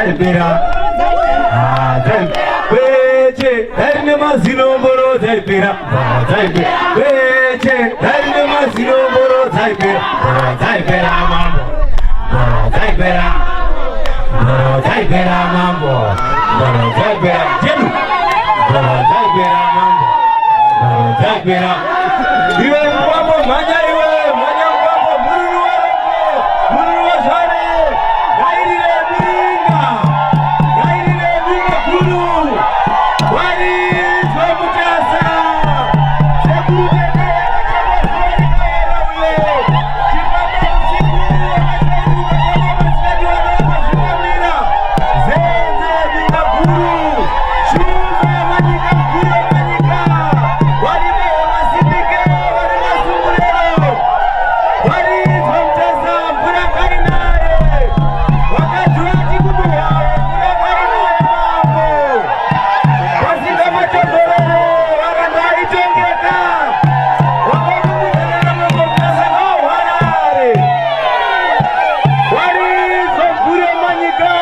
Dzaipera. Ah, dzaipera. Kweche, dai nemazino mboro dzaipera. Dzaipera. Kweche, dai nemazino mboro dzaipera. Dzaipera mambo. Dzaipera. Dzaipera mambo. Dzaipera. Jedu. Dzaipera mambo. Dzaipera. Iwe mkwambo mhanya iwe mhanya mkwambo mururu warombo mururu wazvare ngairire miringa ngairire binga guru waridzwe mutasa sekuru tendai akachema zuva rikayera uye chifamba usiku akachairuka kwanga masikati vana vakazvivamira zenze binga guru shumba yamanyika mukuru wamanyika varime vamasindike vari masungurero varidzwa mutasa mvura ngainaye wakadhura chikuduhwawo mvura ngainaye mambo vasinga matondororo varamba aitongeka wakamukudzana mambo mutasa ngauharare waridzwa mvura yamanyika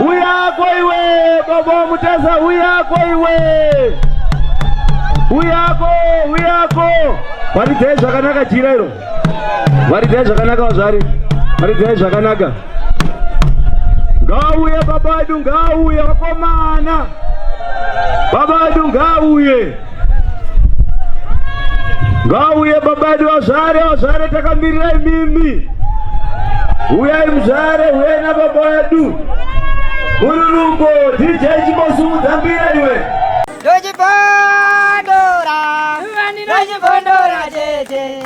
uyako iwe baba mutasa uyako iwe uyako uyako varidzai zvakanaka jira iro varidzai zvakanaka vazvari varidzai zvakanaka ngauye baba vedu ngauye vakomana baba vedu ngauye ngauye baba vedu vazvare vazvare takamirira imimi uyai muzvare uyai nababa vedu mururuko dj chimbosimudza mbira iwe Ndochibondora, ndochibondora chete.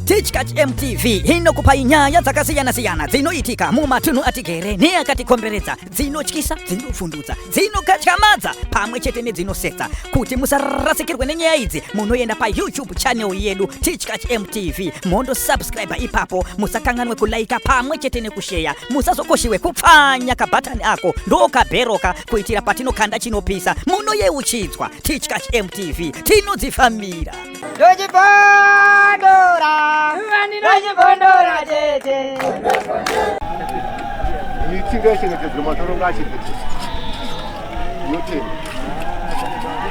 Tichkach MTV inokupai nyaya dzakasiyana-siyana dzinoitika mumatunhu atigere neakatikomberedza, dzinotyisa, dzinovhundutsa, dzinokatyamadza pamwe chete nedzinosetsa. Kuti musarasikirwe nenyaya idzi, munoenda paYouTube channel yedu Tichkach MTV mondosubscribe ipapo. Musakanganwe kulaika pamwe chete nekusheya. Musazokoshiwe kupfanya kabhatani ako ndokabheroka kuitira patinokanda chinopisa munoyeuchidzwa. Tichkach MTV tinodzifambira. Ndochibondora, ndochibondora chete. Miti ngaichengetedzwe, matoro ngaachengetedzwe. Ndinotenda.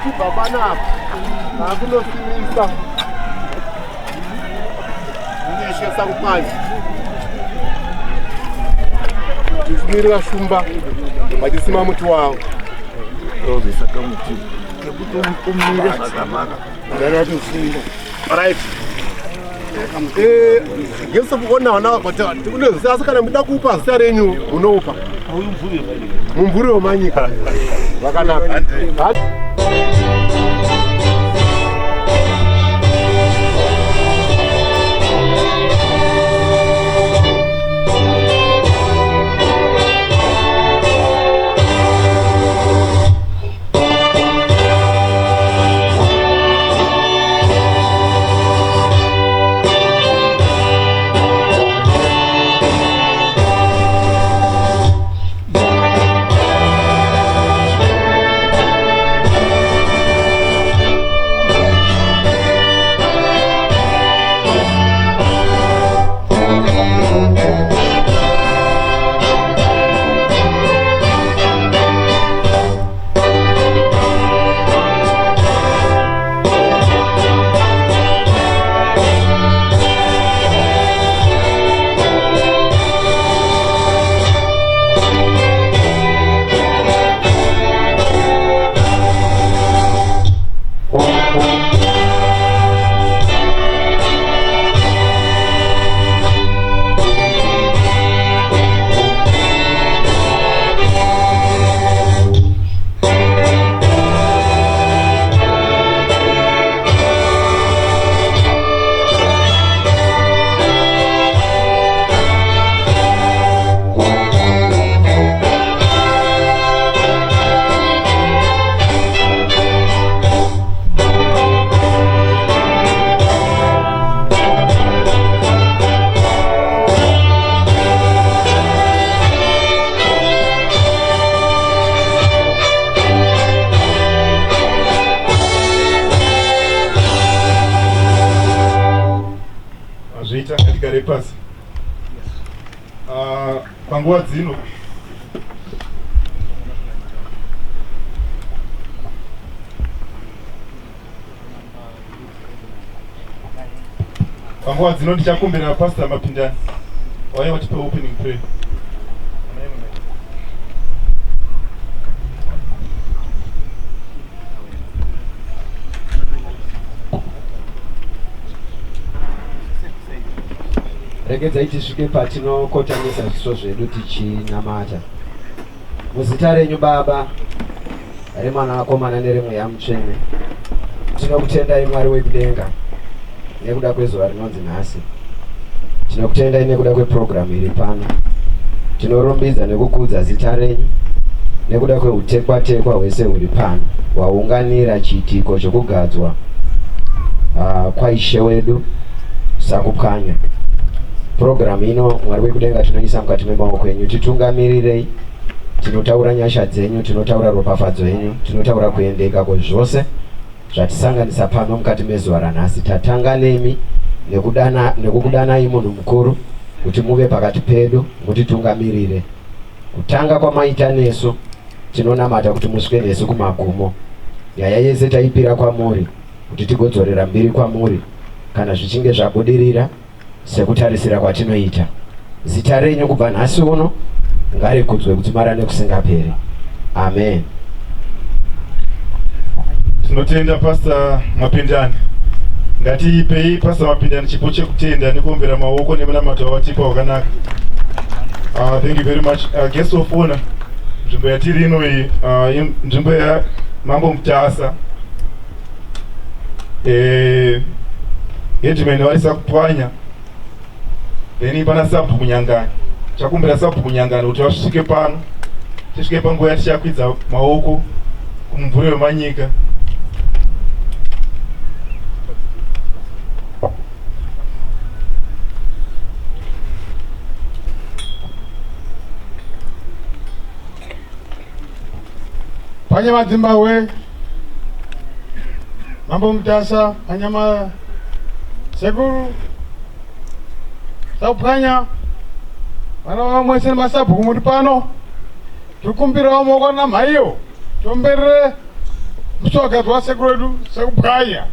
Tichibva panapa takunosimisa ndishe sakupanje tichimirira shumba vachisima muti wavo. Rozoisa kamuti kekuti umire zvakanaka. Right. Joseph ona vana unozisa asi kana muda kupa zita renyu munoupa mumvuri wemanyika vakanaka. Zviita ngatigare pasi. Ah, panguva dzino Panguva dzino ndichakumbira Pastor Mapindani vauye vatipe opening prayer. Regedzai tisvike patinokotamisa zviso zvedu tichinamata. Muzita renyu Baba, reMwanakomana nereMweya Mutsvene, tinokutendai Mwari wekudenga nekuda kwezuva rinonzi nhasi. Tinokutendai nekuda kwepurogiramu iri pano. Tinorumbidza nekukudza zita renyu nekuda kweutekwatekwa hwese huri pano hwaunganira chiitiko chokugadzwa kwaIshe wedu Sakupwanya. Purogiramu ino Mwari wekudenga tinoisa mukati memaoko enyu, titungamirirei. Tinotaura nyasha dzenyu, tinotaura ropafadzo yenyu, tinotaura kuendeka kwezvose zvatisanganisa pano mukati mezuva ranhasi. Tatanga nemi nekudana nekukudanai munhu mukuru kuti muve pakati pedu mutitungamirire. Kutanga kwamaita nesu tinonamata kuti musvike nesu kumagumo. Nyaya yese taipira kwamuri kuti tigodzorera mbiri kwamuri kana zvichinge zvabudirira sekutarisira kwatinoita. Zita renyu kubva nhasi uno ngarikudzwe kudzimara nekusingaperi. Amen. Tinotenda Pastor Mapindani. Ngatipei Pastor Mapindani chipo chekutenda nekuombera maoko nemunamato wavatipa wakanaka. Thank you very much. Guest of honor, nzvimbo yatiri ino iyi nzvimbo yaMambo Mutasa. Headman vari Sakupwanya, then pana Sabhuku Nyangani. Chakumbira Sabhuku Nyangani kuti vasvike pano, tisvike panguva yatichakwidza maoko kumumvuri wemanyika. Panyama Dzimbahwe, Mambo Mutasa, Panyama Sekuru, Sakupwanya, vana vamwe se masabhuku muri pano, tikumbirawo maoko namhaiyo, tomberere muswagadzwa wasekuru wedu Sakupwanya.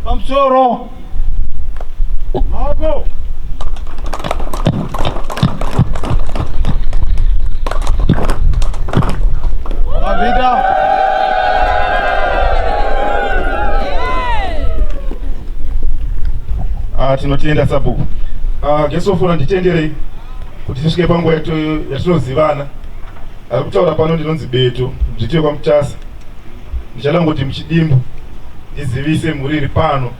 Pamusoro maoko. Mavita. Tinotenda sabhuku. Guest of honor, nditenderei kuti tisvike panguva yatinozivana. Ari kutaura pano ndinonzi Beto, Dzviti wekwaMutasa. Ndichada kungoti muchidimbu ndizivise mhuri iri pano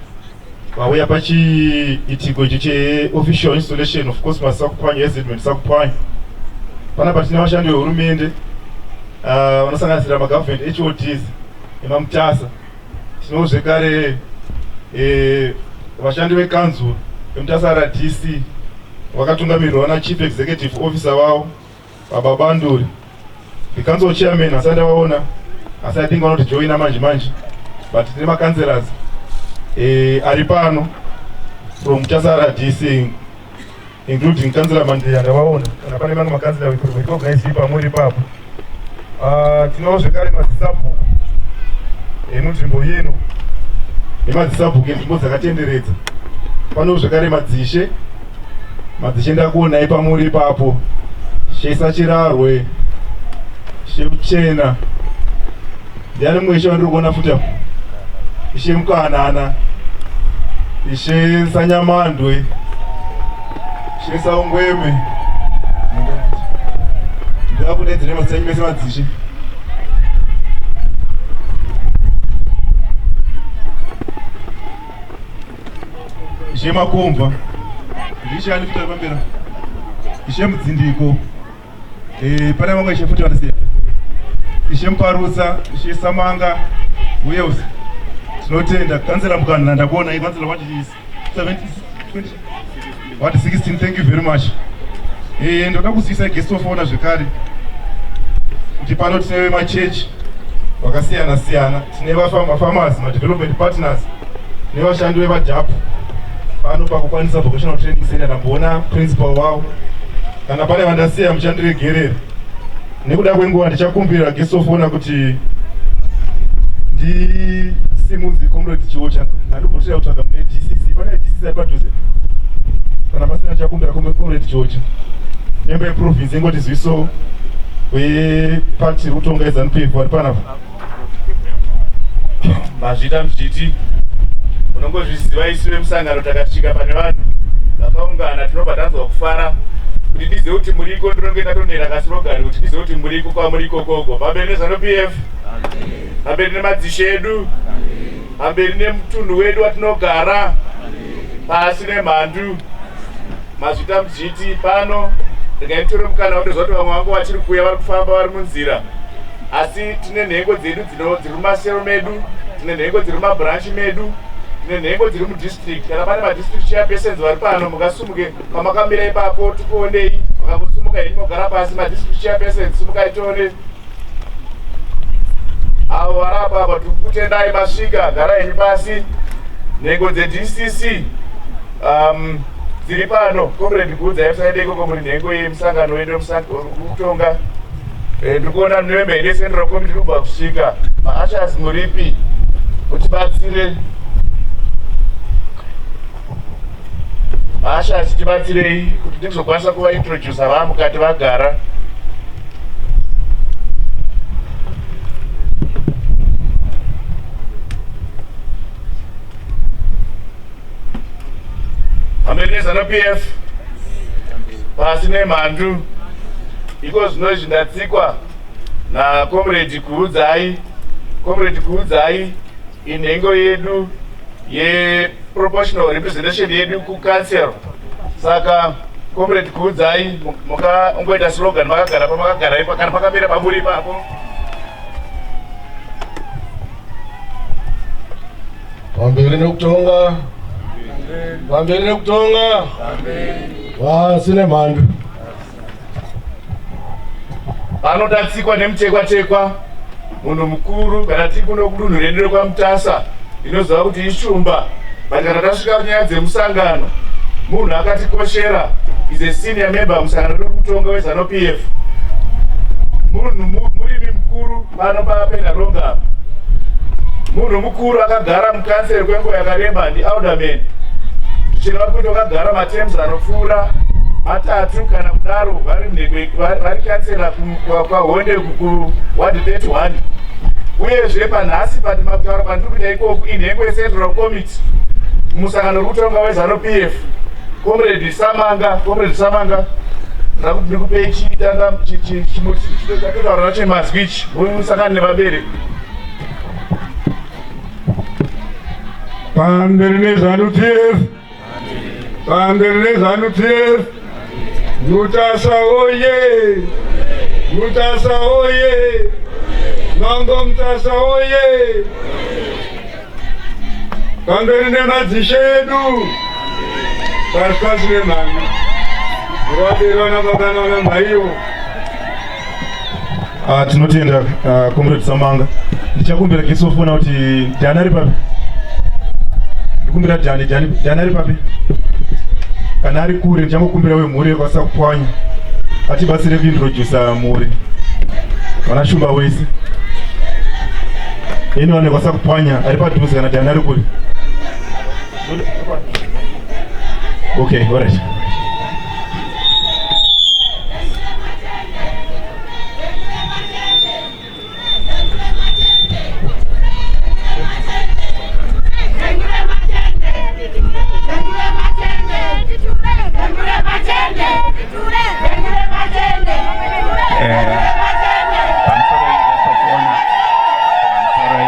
vauya pachiitiko ichi cheofficial installation of Cosmas Sakupwanya, Ezedman Sakupwanya. Panapa tine vashandi vehurumende vanosanganisira magovernment HODs emaMutasa. Tinowo zvekare vashandi vekanzuru eMutasa RDC vakatungamirirwa naChief Executive Officer wavo Baba Banduri. The council chairman asati ndavaona, asi I think vanotijoina manje manje, but tine makancelors ari pano from Mutasa RDC including Councillor Mandeya ndavaona, kana pane mamwe makancelor we could recognize pamuri ipapo. Tinowo zvekare madzisabhuku emunzvimbo ino nemadzisabhuku enzvimbo dzakatenderedza. Pano zvekare madzishe, madzishe ndakuonai pamuri ipapo, Shesa Chirarwe, Shemuchena, ndiani mumwe ishe wandiri kuona futi apo, Ishe Mukanana, Ishe Sanyamandwe, Ishe Saungweme. Ndakudedzere mazita enyu mese madzishe. Ishe Makumva, ndishe ani futi ari pamberi, Ishe Mudzindiko, pane vamwe ishe futi vandisiya, Ishe Muparutsa, Ishe Samanga, uye tinotenda Kansela Mukanana, ndakuona Kansela what is 70 what 16, thank you very much. Ndoda kuzivisa guest of honor zvekare kuti pano tine vemachechi vakasiyana siyana, tine mafarmers, madevelopment partners nevashandi vevaDAP pano pakukwanisa vocational training center. Ndamboona principal wavo, kana pane vandasiya muchandiregerera. Nekuda kwenguva ndichakumbira guest of honor kuti Ndisimudze Comrade Chiwocha, ndandikumbotira kutsvaga mune DCC. Pane DCC ari padhuze? Kana pasina, chakumbira Comrade Chiwocha, member yeprovince, ingoti ziviso wepati iri kutonga yeZANU PF vari panapa. Mazvita muchiti munongozviziva, isu vemusangano takasvika pane vanhu vakaungana tinobva tanzwa kufara. Kuti ndizive kuti muriko, ndinonge ndatonera kaslogan kuti ndizive kuti muriko kwamuri ikokoko. Pamberi neZANU PF, pamberi nemadzishe edu, pamberi nemutunhu wedu watinogara, pasi nemhandu. Mazvita muchiti pano. Regai nditore mukana wandozva kuti vamwe vangu vachiri kuuya, vari kufamba, vari munzira, asi tine nhengo dzedu dziri mumasero medu, tine nhengo dziri mumabranch medu, tine nhengo dziri mudistrict. Kana pane madistrict chairpersons vari pano, mungasumuke pamakamira ipapo tikuonei. Makangosumuka henyu mogara pasi. Madistrict chairpersons, sumukai tione avo vari apa. Apa tiri kutendai masvika, garai henyu pasi. Nhengo dzeDCC dziri pano, Comrade Gudzai, musaende ikoko, muri nhengo yemusangano wedu kutonga. Ndiri kuona member yecentral committee kubva kusvika. Maushers muripi mutibatsire? Maushers, tibatsirei kuti tigozokwanisa kuvaintrodusa vamukati vagara. Pamberi neZANU PF, pasi nemhandu. Iko zvino izvi ndatsikwa naComrade Kuudzai. Comrade Kuudzai inhengo yedu yeproportional representation yedu kucouncil. Saka Comrade Kuudzai, mukangoita slogan makagara pamakagara ipa kana pakamira pamuri ipapo. Pamberi nekutonga, pamberi nekutonga, pasi nemhandu. Panotatsikwa nemutekwatekwa, munhu mukuru. Kana tiri kuno kudunhu redu rekwaMutasa, ndinoziva kuti ishumba, but kana tasvika kunyaya dzemusangano, munhu akatikoshera, is a senior member musangano redu kutonga weZANU PF, munhu murimi mukuru pano paPenhalonga apa, munhu mukuru akagara mukanseri kwenguva yakareba, ndialderman, zvichireva kuti wakagara materms anopfuura matatu kana kudaro, vari nhengo, vari kansela kwaHonde kuward 31. Uyezve panhasi patimakutaura pandiri kuita ikoku, inhengo yecentral committee musangano uri kutonga weZANU PF, Comrade Samanga. Comrade Samanga, ndakuti ndikupei chitanga chatotaura nacho mazwi ichi, musangano nevabereki. Pamberi neZANU PF, pamberi neZANU PF! Mutasa oye! Mutasa oye! Mambo Mutasa oye! Pamberi nemadzishe edu, pasi pasi nemhandu! Vaberwa nababa nana mhaiwo. Tinotenda Comrade Samanga. Ndichakumbira kisofona kuti Dhani ari papi? Ndikumbira Dhani, Dhani, Dhani ari papi? Kana ari kure, ndichangokumbira wemhuri yekwasakupwanya atibatsire kuintrodusa mhuri, vana Shumba wese inowane kwasakupwanya ari padhuze. Kana Dhani ari kure, okay, alright. Pamusoro yetokuona, pamusoro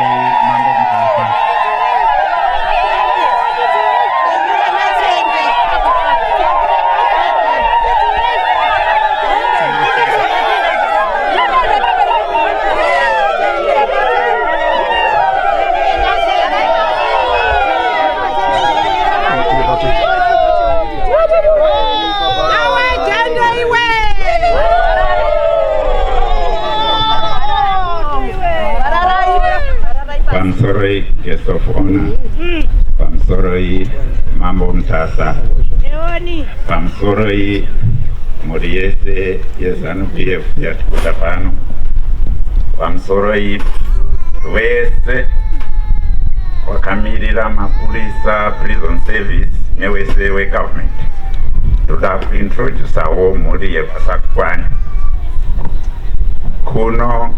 Mambo Mutasa. Pamusoroi guest of honor, pamusoroi Mambo Mutasa, pamusoroi mhuri yese yeZANU PF yatikuda pano, pamusoroi vese. Wakamirira mapurisa, prison service newese wegovernment. Ndoda kuintrodusawo mhuri yekwaSakupwanya kuno.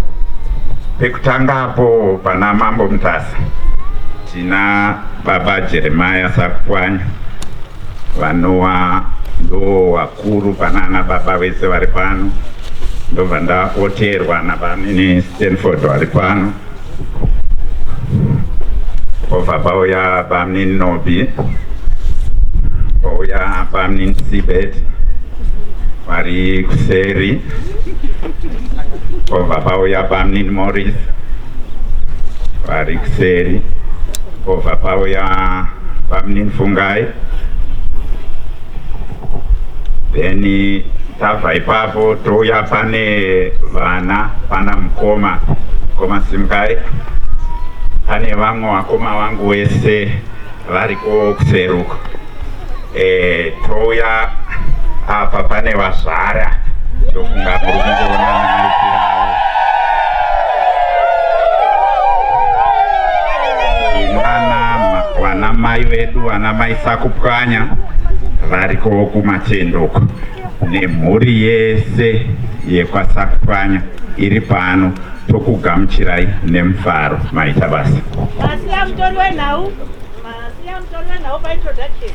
Pekutangapo pana Mambo Mutasa tina Baba Jeremiah Sakupwanya, vanova ndo vakuru panana baba vese vari pano. Ndobva ndaoterwa nabanini Stanford vari pano. Pobva pauya bamunini Nobi, pouya bamunini Sibet vari kuseri, pobva pauya bamunini Morris vari kuseri, pobva pauya bamunini Fungai. Then tabva ipapo touya pane vana, pana mukoma, mukoma Simukai, pane vamwe vakoma vangu wese variko kuseruko. Touya apa pane vazvara, ndofunga muri kungoona nemaitiro. Vana mai vedu, vana mai Sakupwanya variko kumatendoko, nemhuri yese yekwaSakupwanya iri pano, tokugamuchirai nemufaro. Maita basa. Masiya mutori wenhau, masiya mutori wenhau paintroduction.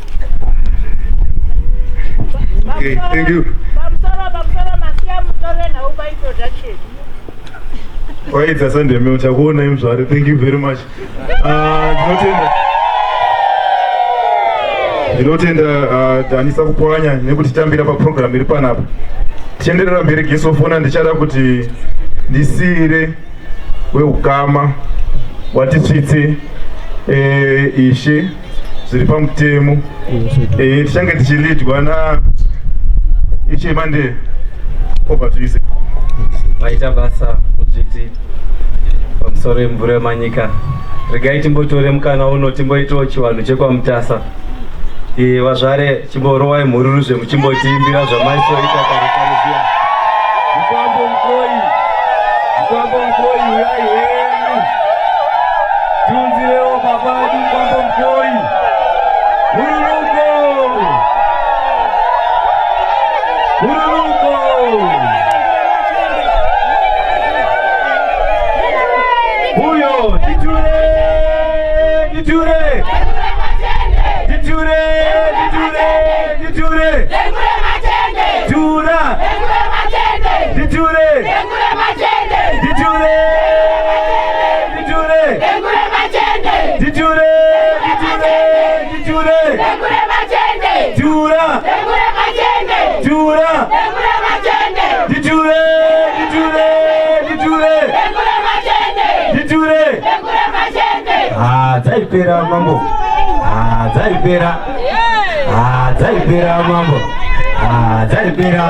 Okay, thank you. Pamusoro, pamusoro, masiya mutori wenhau paintroduction. Waidza sandeme uchakuonai muzvare. Thank you very much. Ndinotenda, ndinotenda Dani Sakupwanya nekutitambira paprogram iri panapa. Tichienderera mberi, guest of honor, ndichada kuti ndisiyire weukama watisvitse ishe zviri pamutemo. Tichange tichilidwa na Ishe Mande. Over to you, sir. Vaita basa kudzviti. Pamusoro yemvura yemanyika, regai timbotore mukana uno timboitawo chivanhu chekwaMutasa. Vazvare, chimborowai mhururu zvemuchimbotiimbira zvamaisoita kare kare zviya. Mukwambo mukoi, mukwambo mukoi, uyai henyu, tiunzirewo baba vedu mukwambo mukoi. Hururuko, hururuko. Huyo titure, titure, titure, titure, titure, tura, titure, titure, titure, titure, titure, titure, tura, tura, titure, titure, titure, titure. Ah, dzaipera mambo. Ah, dzaipera. Ah, dzaipera mambo. Ah, dzaipera.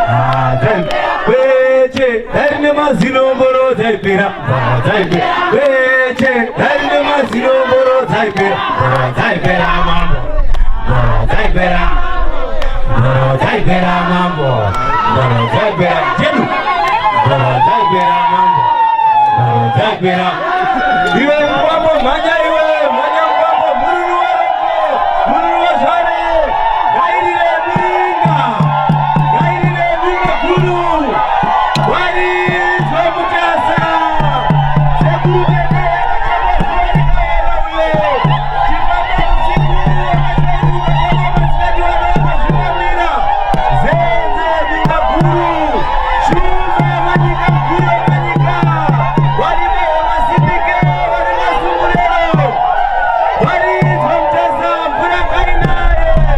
Ah, kweche dai nemazino mboro dzaipera. Mboro dzaipera. Kweche dai nemazino mboro dzaipera. Mboro dzaipera mambo. Mboro dzaipera. Mboro dzaipera mambo. Mboro dzaipera. Jedu. Mboro dzaipera mambo. Mboro dzaipera. Iwe mukwambo, mhanya iwe, mhanya mukwambo, mururu waroko, mururu wazvare, ngairire binga, ngairire binga guru, waridzwa Mutasa, sekuru tete yakachema uye, chipamba usiku wakachairuka kama masikati wanakazvimamira, zenze binga guru, shumba yamanyika, mukuru wamanyika, varime vamasindike, vari masungurero, waridzwa Mutasa, mvura ngainaye,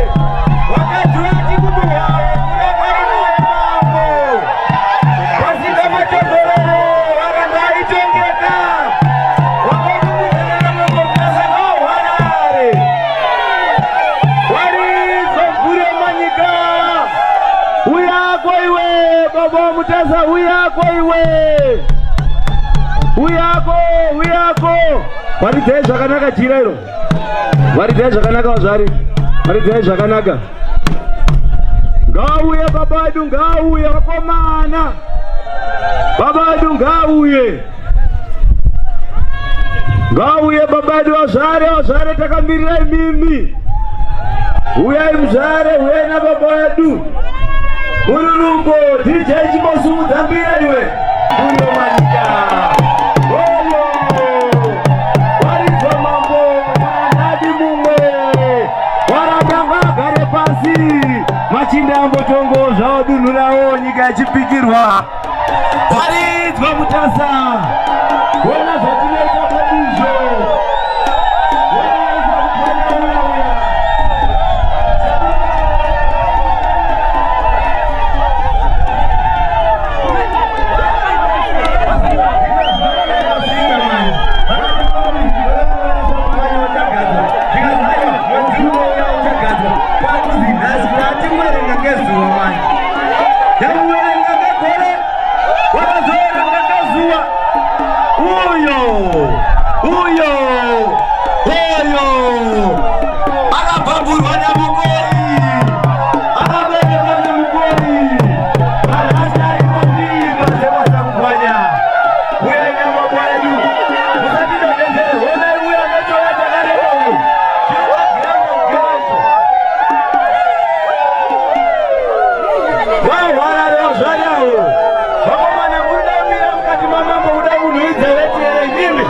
wakati kuduhwawo, mvura ngainaye mambo, vasinga matondororo, varanda aitongeka, wakadumudzana namambo Mutasa ngauharare, waridzwa mvura yamanyika, uyako iwe baba Mutasa, uyako iwe, uyako, uyako, varidzai zvakanaka jira iro, varidzai zvakanaka vazvari, varidzai zvakanaka. Ngauye baba edu, ngauye vakomana, baba edu ngauye. Ngauye baba edu vazvare, vazvare takamirira imimi. Uyai muzvare, uyai nababa vedu. Mururuko, DJ chimbosimudza mbira iwe. Unomanika. Oyo. Waridzwa mambo, ndadi mumwe. Waramba ngagare pasi. Machinda ambotongo zvawo dunhu rawo nyika yachipikirwa. Waridzwa Mutasa. Ona zvatinoita padizvo. Uyo! Uyo! Uyo! Akabhamburwa namukoi! Akaberekwa namukoi! Arashaikopima sevasakukwanya! Uya nyamabwa yedu! Musatidonhedzere! Honai uyo anotouya takareba uyu! Vahwarare vazvarawo! Vakomana muri kumira mukati mamambo kuda kunhuhwidza weti here imimi?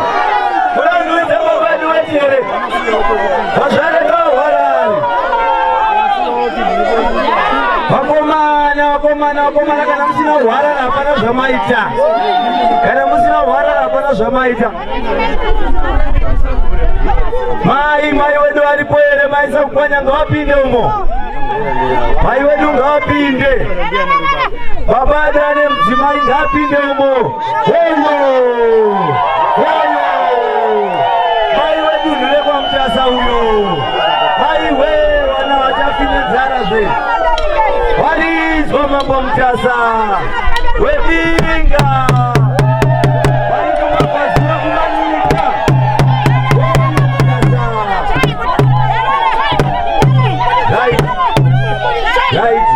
Kuda kunhuhwidza baba edu weti here? Vazvare vahwarare! Vakomana, vakomana, vakomana, kana musina kuhwarara hapana zvamaita. Kana musina kuhwarara hapana zvamaita. Mai, mai wedu aripo here? Mai Sakukwanya ngavapinde umo. Mai wedu ngavapinde. Baba edu ane mudzimai ngaapinde umo. Hoyo! Hoyo! Mai wedu ndevekwaMutasa uyo. Mai we vana vachafi nenzara zve. Waridzwa mambo Mutasa. Webinga. Varikumabvazuva kumanyika. Right. Right.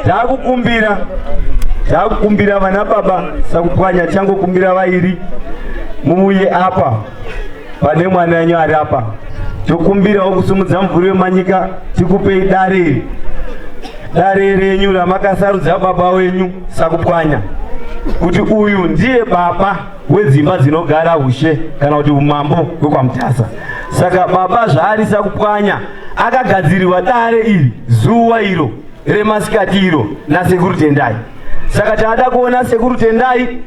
Takukumbira. Takukumbira vana baba Sakupwanya changokumbira vairi muuye apa pane mwana wenyu ari apa. Tokumbirawo kusumudza mvuri wemanyika tikupei dare iri. Dare renyu ramakasarudza baba wenyu Sakupwanya kuti uyu ndiye baba wedzimba dzinogara ushe kana kuti umambo hwekwaMutasa. Saka baba zvaari Sakupwanya akagadzirirwa dare iri zuva iro remasikati iro nasekuru Tendai. Saka taada kuona sekuru Tendai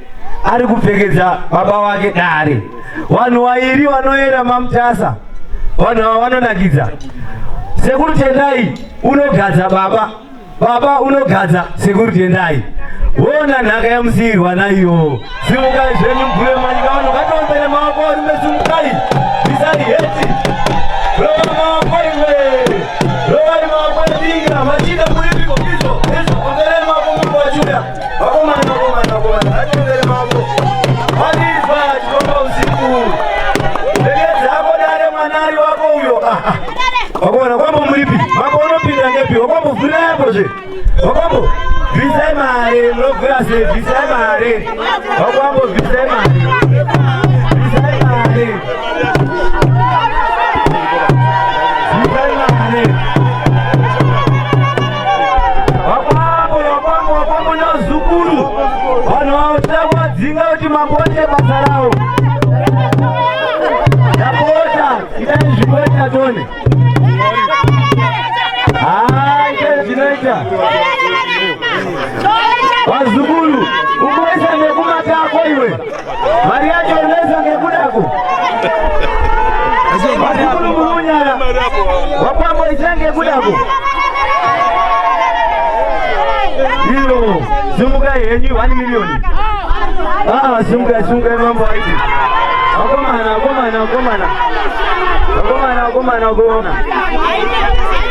ari kupfekedza baba wake dare. Vanhu vairi vanoera maMutasa, vanhu ava vanonakidza. Sekuru Tendai unogadza baba, baba unogadza sekuru Tendai. Wona nhaka yamusiyirwa naiyo. Simukai zvenyu mvure manyika vanhu ngatiombe nemaoko varume simukai. Bvisai heti. Rova maoko iwe. Rovai maoko edinga machinda muripiko izvo izvo omberai maoko mambo achiuya. Vakomana vakomana vakomana ngatiombe maoko. Wadifa chikomba usiku. Regedza hako dare mwana ari wako uyo. Ah, ah. Vakomana kwambo muripi? Mambo unopinda ngepi? Wakwambo vhurai apo zve. Wakwambo bvisai mari munovhura sei? Bvisai mari. Wakwambo bvisai mari. Bvisai mari. Bvisai mari. Wakwambo wakwambo wakwambo nevazukuru. Vanhu avo tida kuvadzinga kuti mambo vaite basa ravo. Ndapota itai zvinoita tone. Haa itai zvinoita. Vazukuru ukuisa nekumatako iwe. Mari yacho unoisa ngekudako. Vazukuru murunyara. Wakwambo itai ngekudako. Iro simukai henyu 1 million. Ah, simukai simukai mambo aiti. Vakomana vakomana vakomana. Vakomana vakomana vakomana.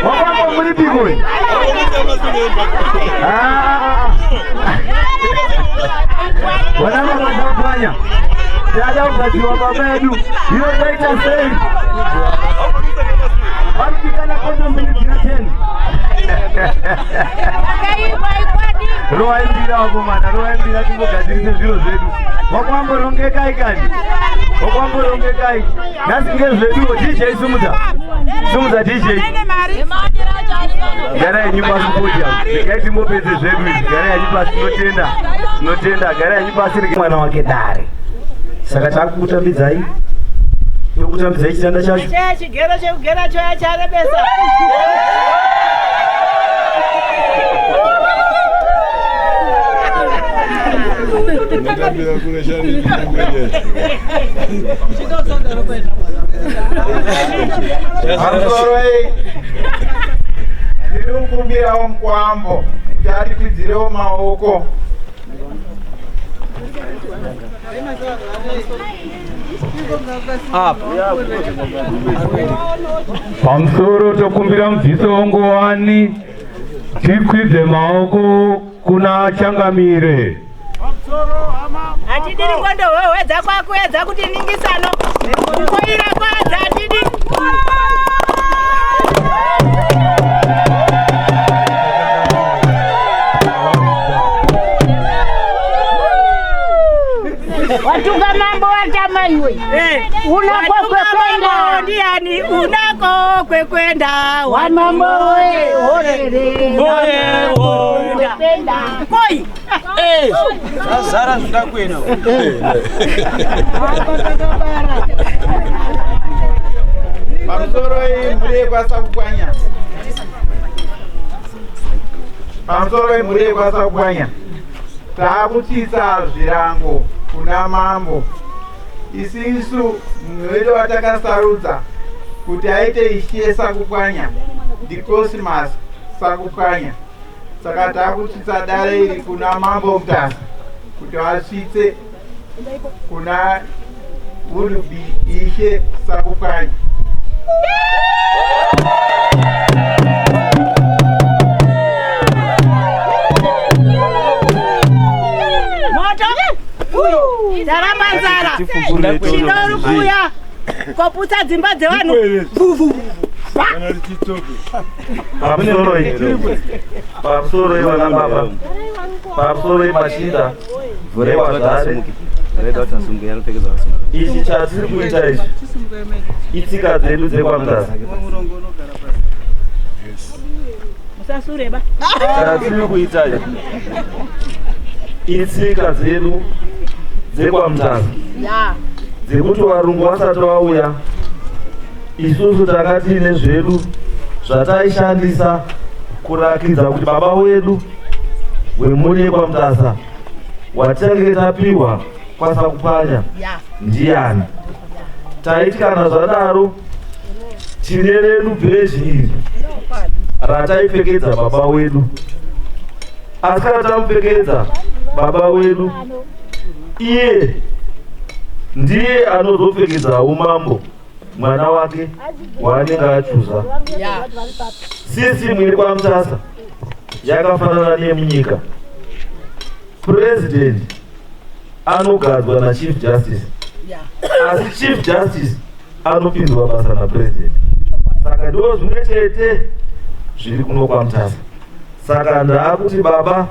Wakwambo muripiko we? Ah. Vana mama Sakupwanya. Tada kugadzirwa baba edu. Iyo taita sei? Varikikana kondomu dzina 10. Rovai mbira vakomana, rovai mbira timbogadzirise zviro zvedu. Wakwambo rongekai kani. Okwamborongekai. Nhasi ngezveduwo DJ sumudza. Sumudza DJ. Garai henyu pasi podium. Regai timbopedze zvedu izvi. Garai henyu pasi tinotenda. Tinotenda. Garai henyu pasi regai mwana wake dare. Saka takukutambidzai. Tokutambidzai chitanda chacho. Cheya chigero chekugera choya charebesa. Pamusoroi ndiri kukumbirawo mukwambo kuti arikwidzirewo maoko. Pamusoro tokumbira mubviso wongowani tikwidze maoko kuna changamire. Hatidi ringondo hwehwe dzakwakuedza kuti ningisano. Kukoira kwadza hatidi. Watunga mambo watama iwe. Unako kwekwenda. Ndiani unako kwekwenda. Wamambo we orere. Kwekwenda. Koi. Zvazara zvinoda kuenda. Pamusoroi mhuri yekwaSakupwanya. Pamusoroi mhuri yekwaSakupwanya. Taakutsitsa zvirango kuna mambo. Isisu mumwe wedu watakasarudza kuti aite ishe Sakupwanya ndiCosmas Sakupwanya. Saka taakutsitsa dare iri kuna mambo Mutasa kuti vasvitse kuna would-be ishe Sakupwanya. Moto. Taramba nzara. Chidori kuuya. Koputsa dzimba dzevanhu. Pamusoroi. Pamusoroi vana baba. Pamusoroi machinda. Vhurewazvare. Ichi chatiri kuita ichi itsika dzedu dzekwaMutasa. Musasureba. Chatiri kuita ichi itsika dzedu dzekwaMutasa Ya. dzekuti varungu vasati vauya isusu tanga tiine zvedu zvataishandisa kurakidza kuti baba wedu wemhuri yekwaMutasa watinenge tapiwa kwaSakupwanya ndiani. Taiti kana zvadaro tine redu bheji iri rataipfekedza baba wedu, asi kana tamupfekedza baba wedu iye ndiye anozopfekedzawo mambo mwana wake waanenge achuza. Sisitimu iri kwaMutasa yakafanana neyemunyika. President anogadzwa naChief Justice, asi Chief Justice anopinzwa basa naPresident. Saka ndo zvimwe chete zviri kuno kwaMutasa. Saka ndaakuti baba,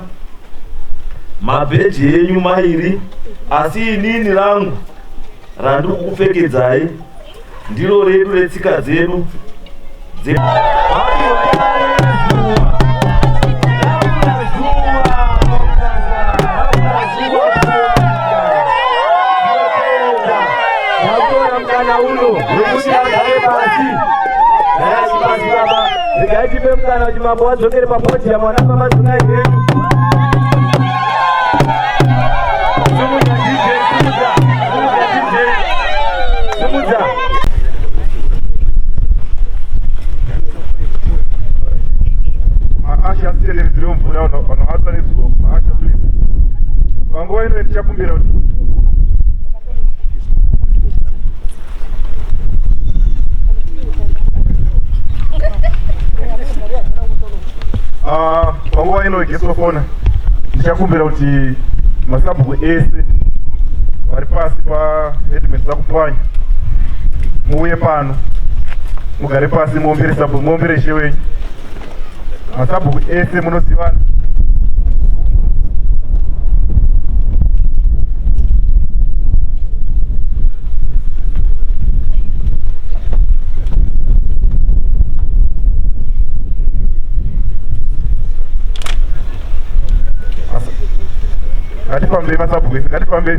mabheji enyu mairi, asi inini rangu randiri kukupfekedzai ndiro redu retsika dzedu. Ndakutora mukana uno wekuti agare pasi. Garai pasi baba. Regai tipe mukana kuti mambo vadzokere papodium. Vana baba dzokai henyu. Simudza DJ, simudza, simudza DJ. Simudza. Maasha asitenderedzere mvura vanoatsva nezuva maasha please. Panguva ino tichakumbira kuti panguva ino yegesofona ndichakumbira kuti masabhuku ese vari pasi paheadman Sakupwanya muuye pano mugare pasi muombere sabhuku muombere ishe wenyu. Masabhuku ese munozivana. Ngatifambei masabhuku ese, ngatifambei.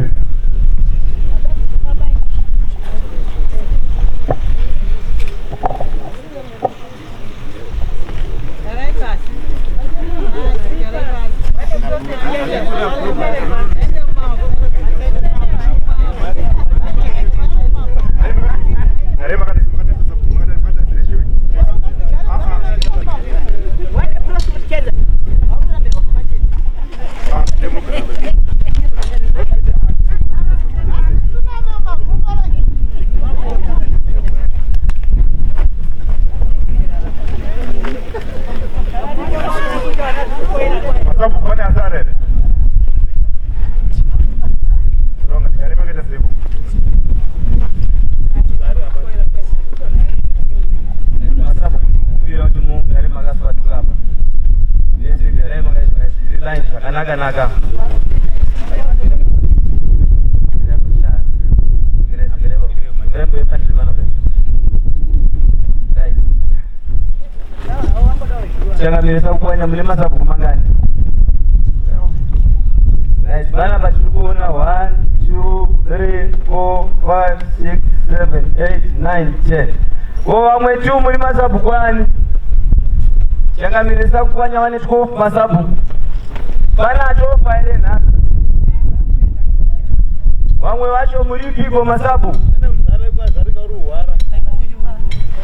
Masabhuku pane asara here? Ronga, tigare makaita sepo. Kumbira kuti mugare makaswatuka apa. Mese garai makaiswa zvakanaka naka. Changamire Sakupwanya mune masabhuku mangani? Right, panapa tiri kuona 1 2 3 4 5 6 7 8 9 10. Ko vamwe tu muri masabhuku ani? Changamire Sakupwanya vane 12 masabhuku. Pana atofa here nhasi? Vamwe vacho muripiko masabhuku?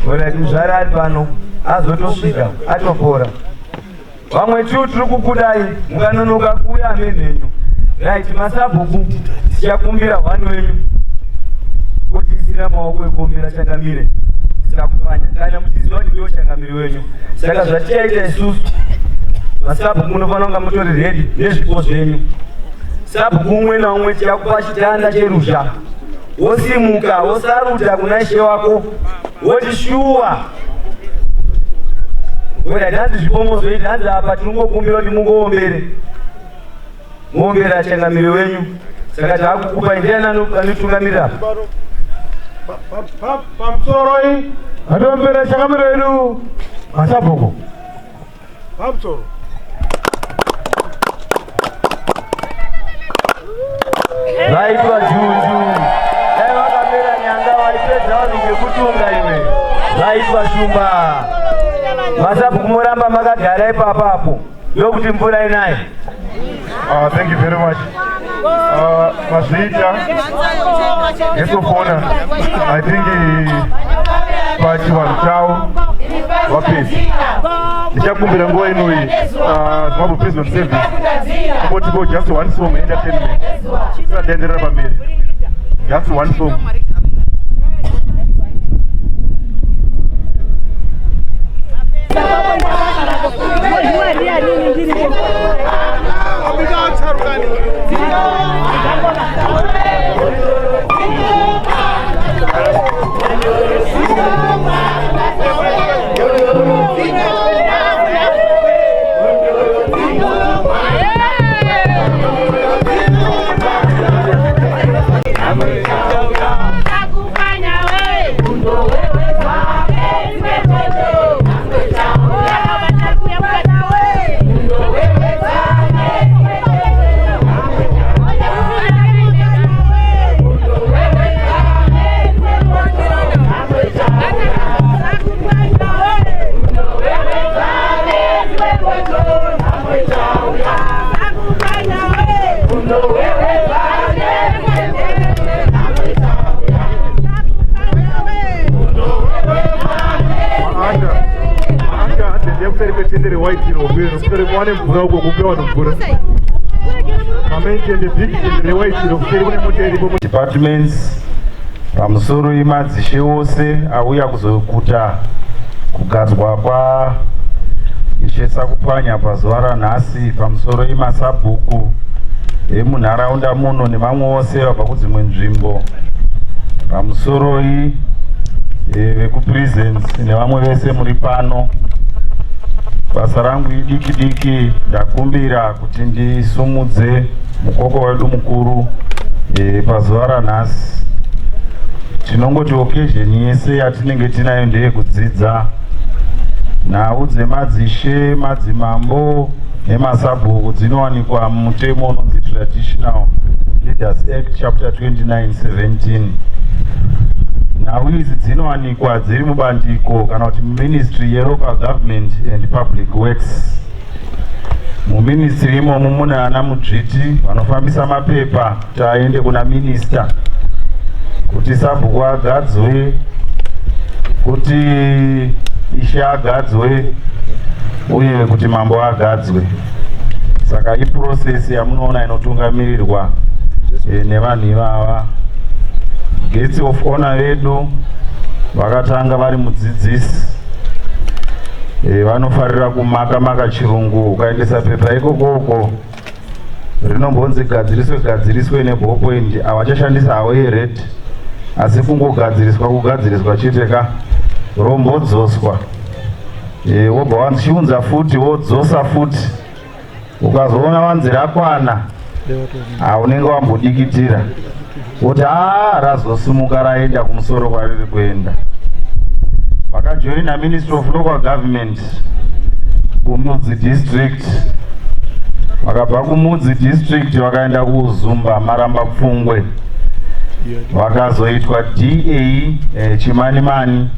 Alright, muzvare ari pano azotosvika atopora. Vamwe tu tiri kukudai mukanonoka kuuya amenhenyu. Right, masabhuku tichakumbira hwani wenyu kutiisira maoko ekuombera changamire Sakupwanya kana muchiziva kuti ndiwo changamire wenyu. Saka zvatichaita isusu masabhuku munofanira kunga mutori ready nezvipo zvenyu. Sabhuku umwe naumwe tichakupa chitanda cheruzha, wosimuka wosaruta kuna ishe wako woti shuwa. Alright, hanzi zvipo mozoita, hanzi apa tinongokumbira kuti mungoombere muombera changamire wenyu. Saka taakukupai, ndiani anotungamirira apa? Pamusoroi atiombera changamire wedu masabhuku. Pamusoro. Vaitwa junju dai vakamera nyanga vaipedza vanhu ngekutunga iwe. Vaitwa shumba. Masabhuku moramba makagara ipapapo ndokuti mvura inaye. Thank you very much. Mazviita nesofona. I think pachivanhu chavo vapedza. Ndichakumbira nguva inoyi Zimbabwe Prison Service kungotipo just one song entertainment tisati taenderera pamberi. Just one song. Kuseri kwetende rewaiti rombe kuseri kuwane mvura uko kupe vanhu mvura. Pamain tende big tende rewaiti kuseri kune mota iripo. Departments, pamusoro imadzishe ose auya kuzokuta kugadzwa kwa Ishe Sakupwanya pazuva ranhasi, pamusoro imasabhuku emunharaunda muno nemamwe ose vabva kudzimwe nzvimbo, pamusoroi vekuprisons nevamwe vese muri pano. Basa rangu idiki diki, ndakumbira kuti ndisumudze mukoko wedu mukuru pazuva ranhasi. Tinongoti occasion yese yatinenge tinayo ndeyekudzidza nhau dzemadzishe, madzimambo nemasabhuku dzinowanikwa mumutemo unonzi Traditional Leaders Act Chapter 2917. Nhau idzi dzinowanikwa dziri mubandiko kana kuti muministry yeLocal Government and Public Works. Muministry imomo mune ana mudzviti vanofambisa mapepa kuti aende kuna minista kuti sabhuku agadzwe, kuti ishe agadzwe uye kuti mambo agadzwe. Saka iprocess yamunoona inotungamirirwa nevanhu ivava. Guest of honor vedu vakatanga vari mudzidzisi, vanofarira kumaka maka chirungu. Ukaendesa pepa ikokoko rinombonzi gadziriswe gadziriswe neballpoint, havachashandisa havo yered, asi kungogadziriswa kugadziriswa chete ka, rombodzoswa, wobva wanzi chiunza futi, wodzosa futi. Ukazoona wanzi rakwana, haunenge wambodikitira kuti aa razosimuka raenda kumusoro kwariri kuenda. Vakajoina Ministry of Local Government kuMudzi District, vakabva kuMudzi District vakaenda kuUzumba Maramba Pfungwe, vakazoitwa DA Chimanimani.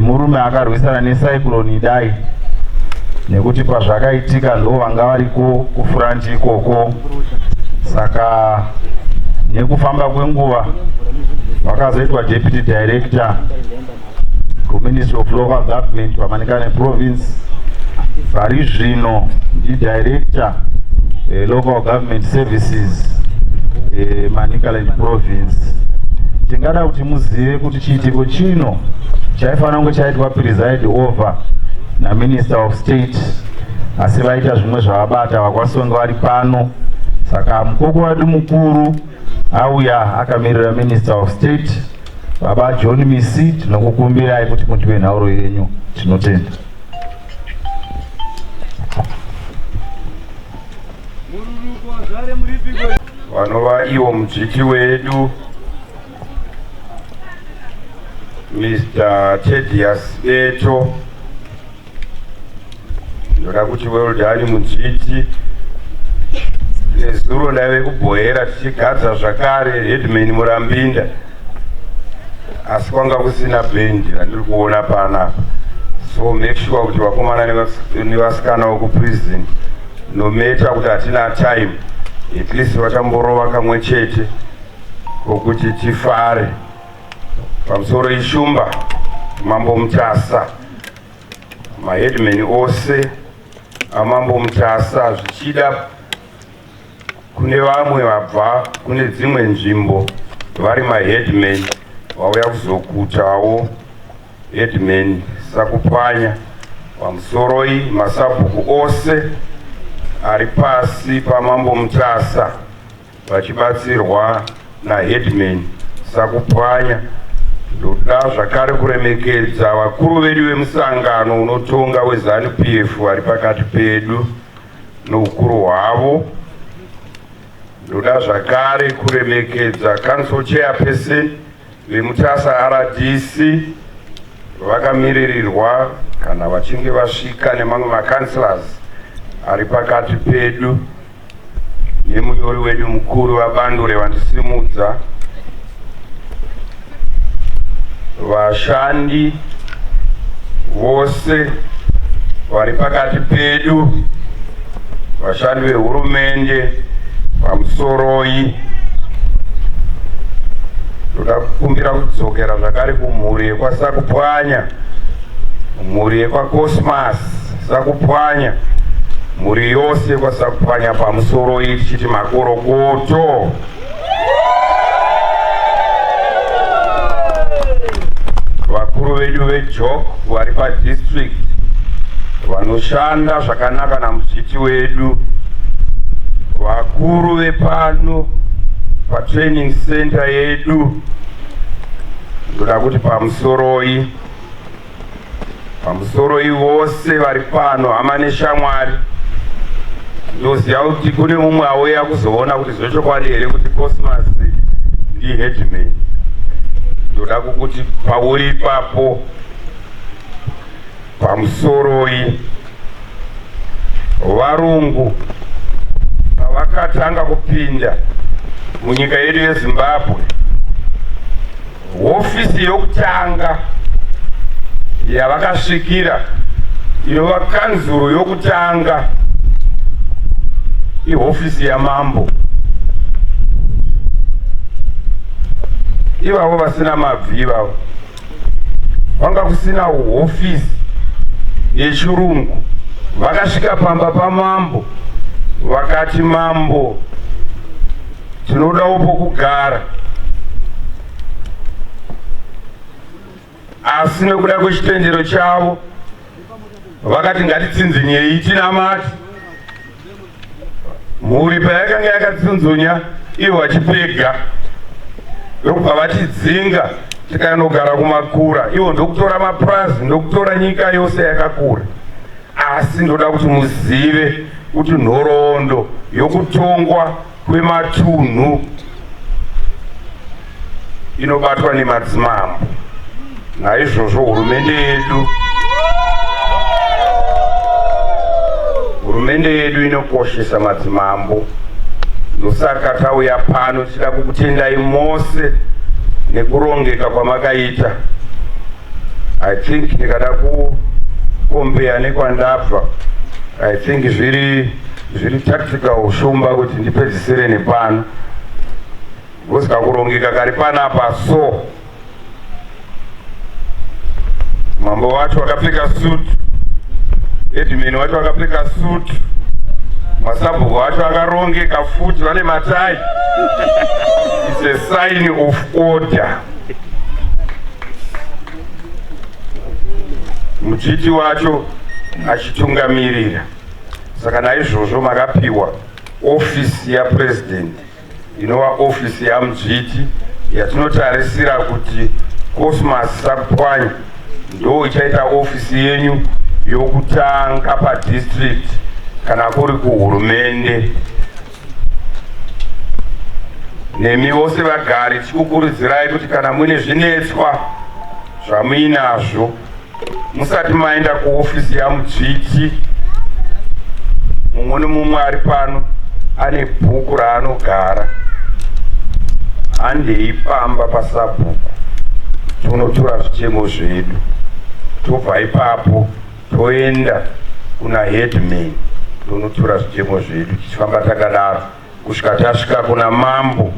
Murume akarwisana neCyclone Idai, nekuti pazvakaitika ndo vanga variko kufront ikoko. Saka nekufamba kwenguva vakazoitwa deputy director kuMinistry of Local Government paManicaland Province. Pari zvino ndidirector Local Government Services, Manicaland Province. Tingada kuti muzive kuti chiitiko chino chaifanira kunge chaitwa preside over naMinister of State, asi vaita zvimwe zvavabata vakwanisa vari pano. Saka mukoko wedu mukuru auya akamirira Minister of State, Baba John Misi. Tinokukumbirai kuti mutipe nhauro yenyu. Tinotenda. Vanova ivo mudzviti wedu, Mr Tedius Beto, ndoda kuti well done, mudzviti. Nezuro ndaive kuBhohera tichigadza zvakare headman Murambinda, asi kwanga kusina bhendi randiri kuona panapa. So make sure kuti vakomana nevasikana vekuprison, no matter kuti hatina time, at least vachamborova kamwe chete kokuti tifare. Pamusoro, Ishumba Mambo Mutasa, maheadman ose aMambo Mutasa, zvichida kune vamwe vabva kune dzimwe nzvimbo vari maheadman vauya kuzokutawo headman Sakupwanya. Pamusoroi, masabhuku ose ari pasi paMambo Mutasa vachibatsirwa naheadman Sakupwanya. Ndoda zvakare kuremekedza vakuru vedu vemusangano unotonga weZANU PF vari pakati pedu noukuru hwavo. Ndoda zvakare kuremekedza council chairperson veMutasa RDC vakamiririrwa kana vachinge vasvika nemamwe macouncillors ari pakati pedu, nemunyori wedu mukuru vaBandure vandisimudza, vashandi vose vari pakati pedu, vashandi vehurumende. Pamusoroi, ndoda kukumbira kudzokera zvakare kumhuri yekwaSakupwanya, mhuri yekwaCosmas Sakupwanya, mhuri yose yekwaSakupwanya. Pamusoroi, tichiti makorokoto. Vakuru vedu veJOC vari padistrict vanoshanda zvakanaka namudzviti wedu, vakuru vepano patraining center yedu, ndoda kuti pamusoroi. Pamusoroi vose vari pano, hama neshamwari. Ndoziva kuti kune mumwe auya kuzoona kuti zvechokwadi here kuti Cosmas ndiheadman. Ndoda kukuti pauri ipapo, pamusoroi. Varungu pavaka Pavakatanga kupinda munyika yedu yeZimbabwe, hofisi yokutanga yavakasvikira inova kanzuro yokutanga ihofisi yamambo. Ivavo vasina mabvi ivavo vanga kusina hofisi yechirungu, vakasvika pamba pamambo vakati, "Mambo, tinodawo pokugara." Asi nekuda kwechitendero chavo vakati, "Ngatitsinzinyei tinamati." Mhuri payakanga yakatsinzunya, ivo vachipega, ndokubva vatidzinga tikanogara kumakura. Ivo ndokutora mapurazi, ndokutora nyika yose yakakura. Asi ndoda kuti muzive kuti nhoroondo yokutongwa kwematunhu inobatwa nemadzimambo. Naizvozvo hurumende yedu inokoshesa madzimambo. Ndosaka tauya pano tichida kukutendai mose nekurongeka kwamakaita. I think ndikada kucompare nekwandabva, I think zviri tactical, Shumba, kuti ndipedzisire nepano, because kakurongeka kari panapa. So mambo wacho akapfeka suit, headman wacho akapfeka suit, masabhuku acho akarongeka futi, vane matai. It's a sign of order. Mudzviti wacho achitungamirira. Saka naizvozvo makapiwa ofisi yapresident, inova ofisi yamudzviti, yatinotarisira kuti Cosmas Sakupwanya ndo ichaita ofisi yenyu yokutanga padistrict kana kuri kuhurumende. Nemi vose vagari, tichikukurudzirai kuti kana muine zvinetswa zvamuinazvo, musati maenda kuofisi yamudzviti, mumwe nemumwe ari pano ane bhuku raanogara, handei pamba pasabhuku tonotora zvichemo zvedu. Tobva ipapo toenda kuna headman tonotora zvichemo zvedu, tichifamba takadaro kusvika tasvika kuna Mambo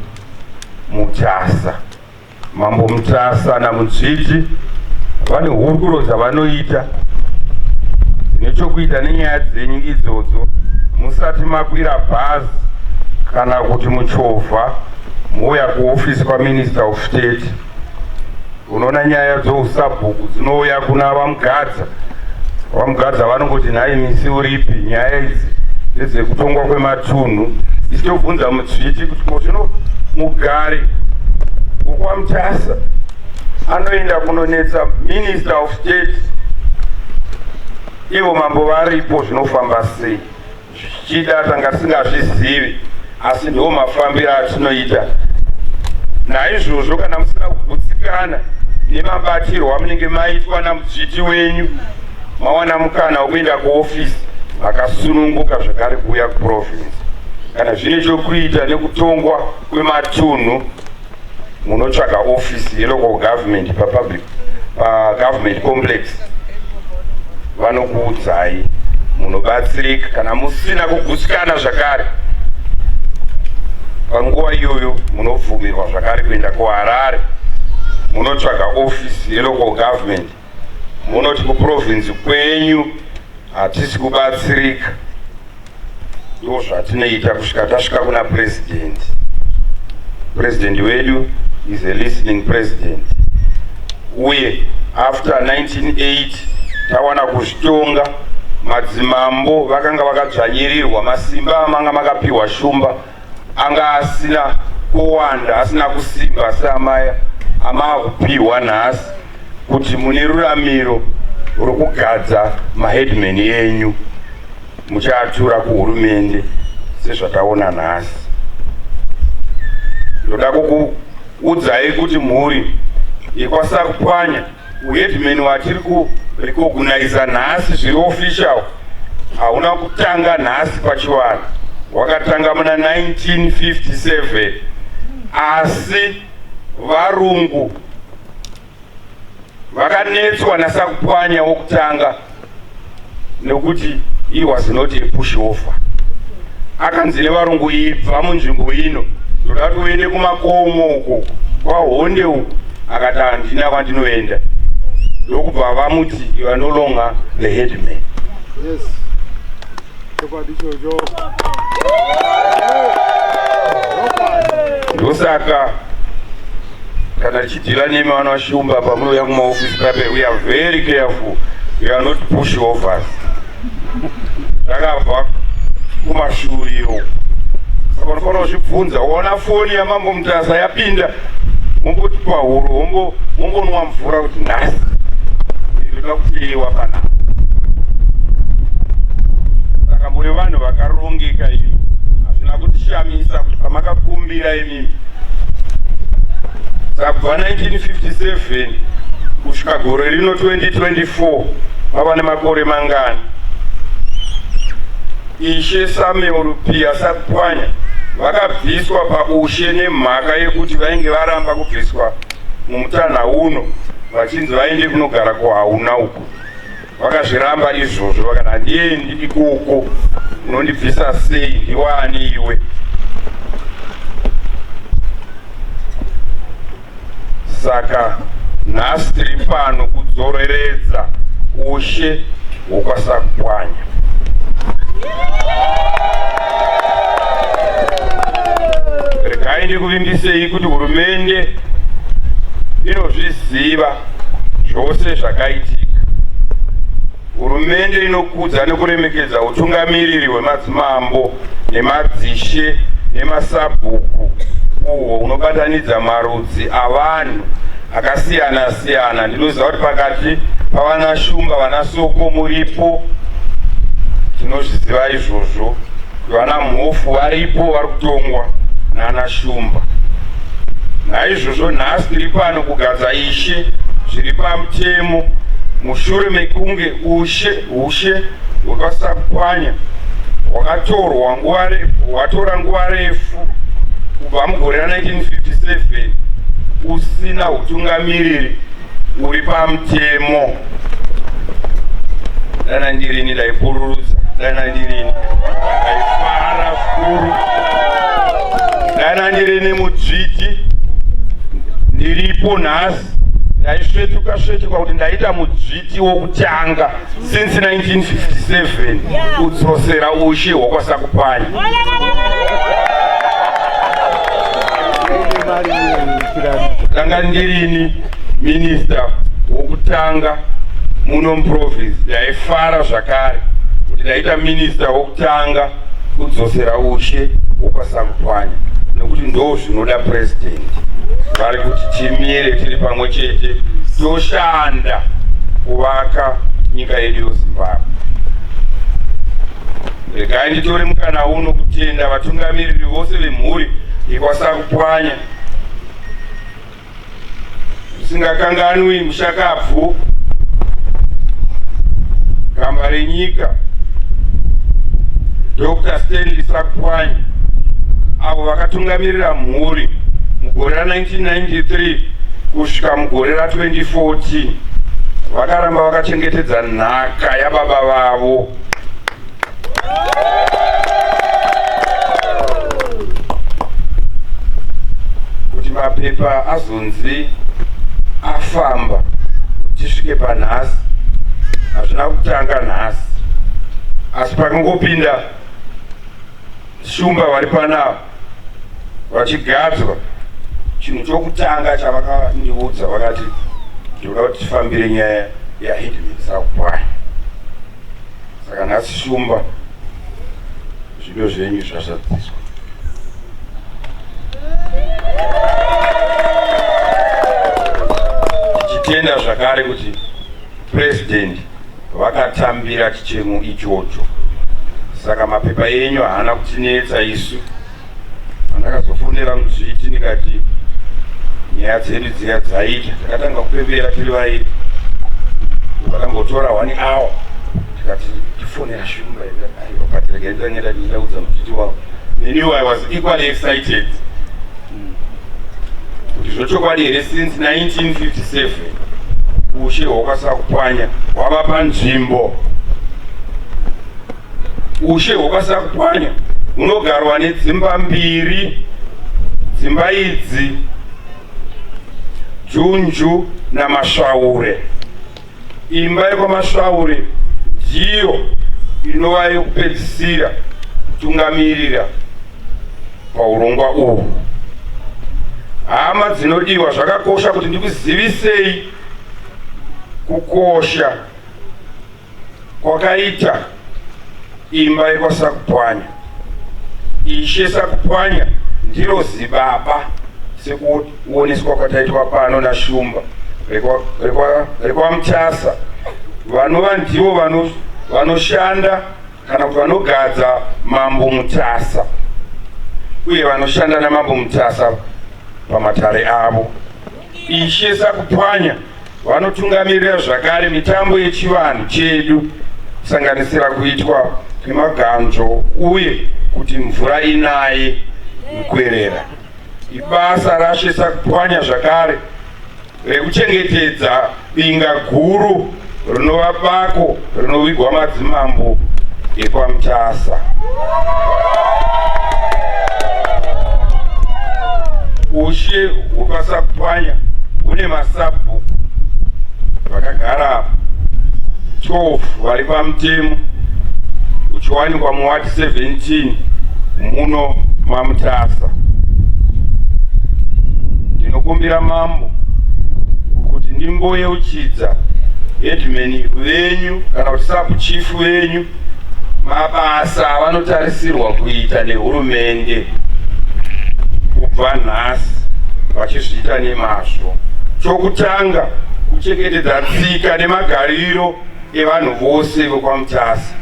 Mutasa. Mambo Mutasa namudzviti vane hurukuro dzavanoita dzine chokuita nenyaya dzenyu idzodzo musati makwira bhazi kana kuti muchovha mouya kuofisi kwaMinister of State. Unoona nyaya dzousabhuku dzinouya kuna VaMugadza. VaMugadza vanongoti, "Nhai misi, uripi? Nyaya idzi ndedzekutongwa kwematunhu." Isi tobvunza mudzviti kuti, "Ko zvino mugari wokwaMutasa anoenda kunonetsa Minister of State ivo mambo varipo, zvinofamba sei?" Zvichida tanga tisingazvizivi, asi ndo mafambiro atinoita. Naizvozvo kana musina kugutsikana nemabatirwo amunenge maitwa namudzviti wenyu, mawana mukana wekuenda kuofisi makasununguka zvakare kuuya kuprovince. Kana zvine chokuita nekutongwa kwematunhu, munotsvaga ofisi yelocal government papublic, pagovernment complex, vanokuudzai, munobatsirika. Kana musina kugutsikana zvakare panguva iyoyo, munobvumirwa zvakare kuenda kuHarare, munotsvaga ofisi yelocal government, munoti kuprovince kwenyu hatisi kubatsirika. Ndo zvatinoita kusvika tasvika kuna president. President wedu is a listening president. Uye after 1980 tawana kuzvitonga, madzimambo vakanga vakadzvanyirirwa. Masimba amanga makapiwa, Shumba, anga asina kuwanda, asina kusimba seamaya amaakupiwa nhasi, kuti mune ruramiro rokugadza maheadman enyu, muchatura kuhurumende sezvataona nhasi. Ndoda kukuudzai kuti mhuri yekwaSakupwanya, uheadman watiri kurecogniza nhasi zviri official hauna kutanga nhasi pachivanhu. Hwakatanga muna 1957 asi varungu vakanetswa naSakupwanya wokutanga nekuti he was not a push offer. Akanzi nevarungu ibva munzvimbo ino, ndoda kuti uende kumakomo uko kwaHonde uko. Akati handina kwandinoenda, ndokubva vamuti you are no longer the headman. Yes. Chokwadi ichocho. Ndosaka kana tichidhila nemi vana vaShumba pamunouya kumaofisi pape, we are very careful, we are not push overs. Takabva kumashuriro, saka unofanira kuzvibvunza. Waona foni yaMambo Mutasa yapinda, womboti pahuro, wombonwa mvura kuti nhasi ndoda kuteyewa panapa. Saka muri vanhu vakarongeka imi, hazvina kutishamisa kuti pamakakumbira imimi. Saka kubva 1957 kusvika gore rino 2024, pava nemakore mangani? Ishe Samuel Rupiya Sakupwanya vakabviswa paushe nemhaka yekuti vainge varamba kubviswa mumutanha uno, vachinzi vaende kunogara kuhauna uko. Vakazviramba izvozvo, vakati handiendi ikoko, unondibvisa sei, ndiwani iwe? Saka nhasi tiri pano kudzoreredza ushe hwokwaSakupwanya. Regai ndikuvimbisei kuti hurumende inozviziva zvose zvakaitika. Hurumende inokudza nekuremekedza utungamiriri hwemadzimambo nemadzishe nemasabhuku uhwo hunobatanidza marudzi avanhu akasiyana siyana. Ndinoziva kuti pakati pavana Shumba, vana Soko muripo, tinozviziva izvozvo. Vana Mhofu varipo vari kutongwa nana Shumba. Naizvozvo nhasi tiri pano kugadza ishe zviri pamutemo mushure mekunge ushe hwekwaSakupwanya hwakatorwa nguva hwatora nguva refu kubva mugore ra1957 usina utungamiriri uri pamutemo. Dana ndirini ndaipururudza, dana ndirini ndaifara zvikuru, dana ndirini mudzviti ndiripo nhasi ndaisvetuka svetuka kuti ndaita mudzviti wokutanga since 1957 kudzosera ushe hwokwaSakupwanya. Tanga ndirini minista wokutanga muno muprovince, ndaifara zvakare kuti ndaita minista wokutanga kudzosera ushe hwokwaSakupwanya, nekuti ndo zvinoda president vari kuti timire tiri pamwe chete toshanda kuvaka nyika yedu yeZimbabwe. Regai nditore mukana uno kutenda vatungamiriri vose vemhuri yekwaSakupwanya, usingakanganwi mushakabvu gamba renyika Dr. Stanley Sakupwanya, avo vakatungamirira mhuri mugore ra1993 kusvika mugore ra2014. Vakaramba vakachengetedza nhaka yababa vavo. Kuti mapepa azonzi afamba tisvike panhasi, hazvina kutanga nhasi, asi pakangopinda Shumba vari panapa vachigadzwa, chinhu chokutanga chavakandiudza, vakati ndinoda kuti tifambire nyaya yaheadman Sakupwanya. Saka nhasi Shumba, zvido zvenyu zvazadziswa. Tichitenda zvakare kuti president vakatambira chichemo ichocho, saka mapepa enyu haana kutinetsa isu. Pandakazofonera mudzviti ndikati nyaya dzedu dziya dzaita, takatanga kupembera tiri vairi, vakambotora 1 hour tikati. Ndichifonera Shumba aiwa but regai nditange ndaudza mudzviti wavo. Neniwo I was equally excited kuti zvochokwadi here since 1957 ushe hwakasakupwanya hwava panzvimbo. Ushe hwakasakupwanya hunogarwa nedzimba mbiri, dzimba idzi Junju naMasvaure. Imba yekwaMasvaure ndiyo inova yekupedzisira kutungamirira paurongwa uhwu. Hama dzinodiwa, zvakakosha kuti ndikuzivisei kukosha kwakaita imba yekwaSakupwanya. Ishe Sakupwanya ndiro zibaba sekuoneswa kwataitwa pano naShumba rekwaMutasa, vanova ndivo vanoshanda kana kuti vanogadza Mambo Mutasa uye vanoshanda naMambo Mutasa pamatare avo. Ishe Sakupwanya Vanotungamirira zvakare mitambo yechivanhu chedu kusanganisira kuitwa kwemaganzvo uye kuti mvura inaye mukwerera. Ibasa raShe Sakupwanya zvakare rekuchengetedza binga guru rinova bako rinovigwa madzimambo ekwaMutasa. Ushe hwekwaSakupwanya hune masabhuku vakagara 12 vari pamutemo uchiwanikwa muwadi 17 muno maMutasa. Ndinokumbira mambo kuti ndimboyeuchidza headman venyu kana kuti sub chief venyu mabasa avanotarisirwa kuita nehurumende kubva nhasi vachizviita nemazvo. Chokutanga, kuchengetedza tsika nemagariro evanhu vose vekwaMutasa.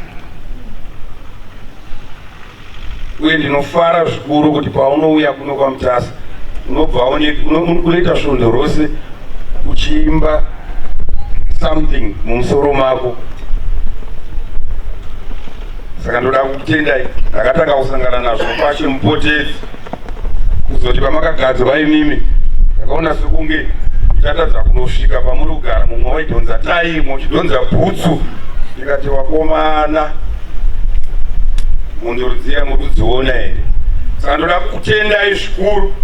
Uye ndinofara zvikuru kuti paunouya kuno kwaMutasa unobva unoita svondo rose uchiimba something mumusoro mako. Saka ndoda kukutendai, ndakatanga kusangana nazvo kwashe Mupotedzi, kuzoti pamakagadzwa imimi ndakaona sekunge ndichatadza kunosvika pamuri kugara, mumwe waidhonza tai, mumwe uchidhonza bhutsu, ndikati wakomana mhondoro dziya muri kudziona here? Saka ndoda kukutendai zvikuru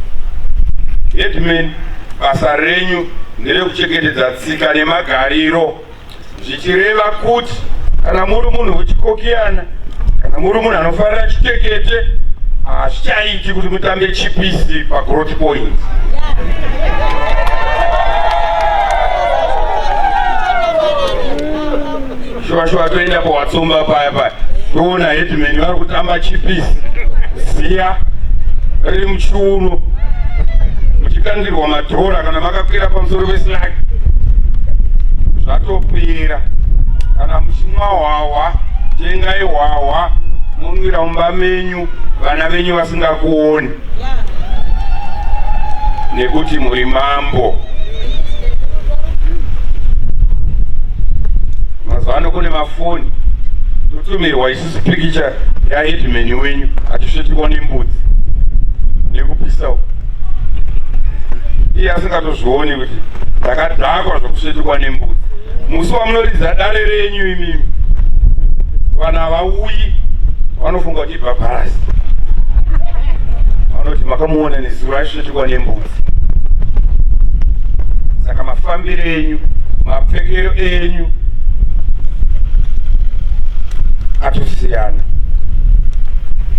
headman, basa renyu nderekuchengetedza tsika nemagariro, zvichireva kuti kana muri munhu wechikokiyana, kana muri munhu anofarira chitekete, hazvichaiti kuti mutambe chipisi pagrowth point. Shuwa shuwa toenda pawatsomba paya paya toona headman vari kutamba chipisi, ziya riri muchiuno, muchikandirwa madhora kana makakwira pamusoro peslaki, zvatopera. Kana muchimwa hwahwa, tengai hwahwa monwira mumba menyu vana venyu vasingakuoni, nekuti muri mambo. Mazuva ano kune mafoni, totumirwa isusu pikicha yaheadman wenyu achisvetukwa nembudzi nekupisa, iye asingatozvioni kuti ndakadhakwa zvokusvetukwa nembudzi. Musi wamunoridza dare renyu imimi, vanhu havauyi, vanofunga kuti ibhabharasi, vanoti makamuona nezuro aisvetukwa nembudzi. Saka mafambiro enyu, mapfekero enyu atosiyana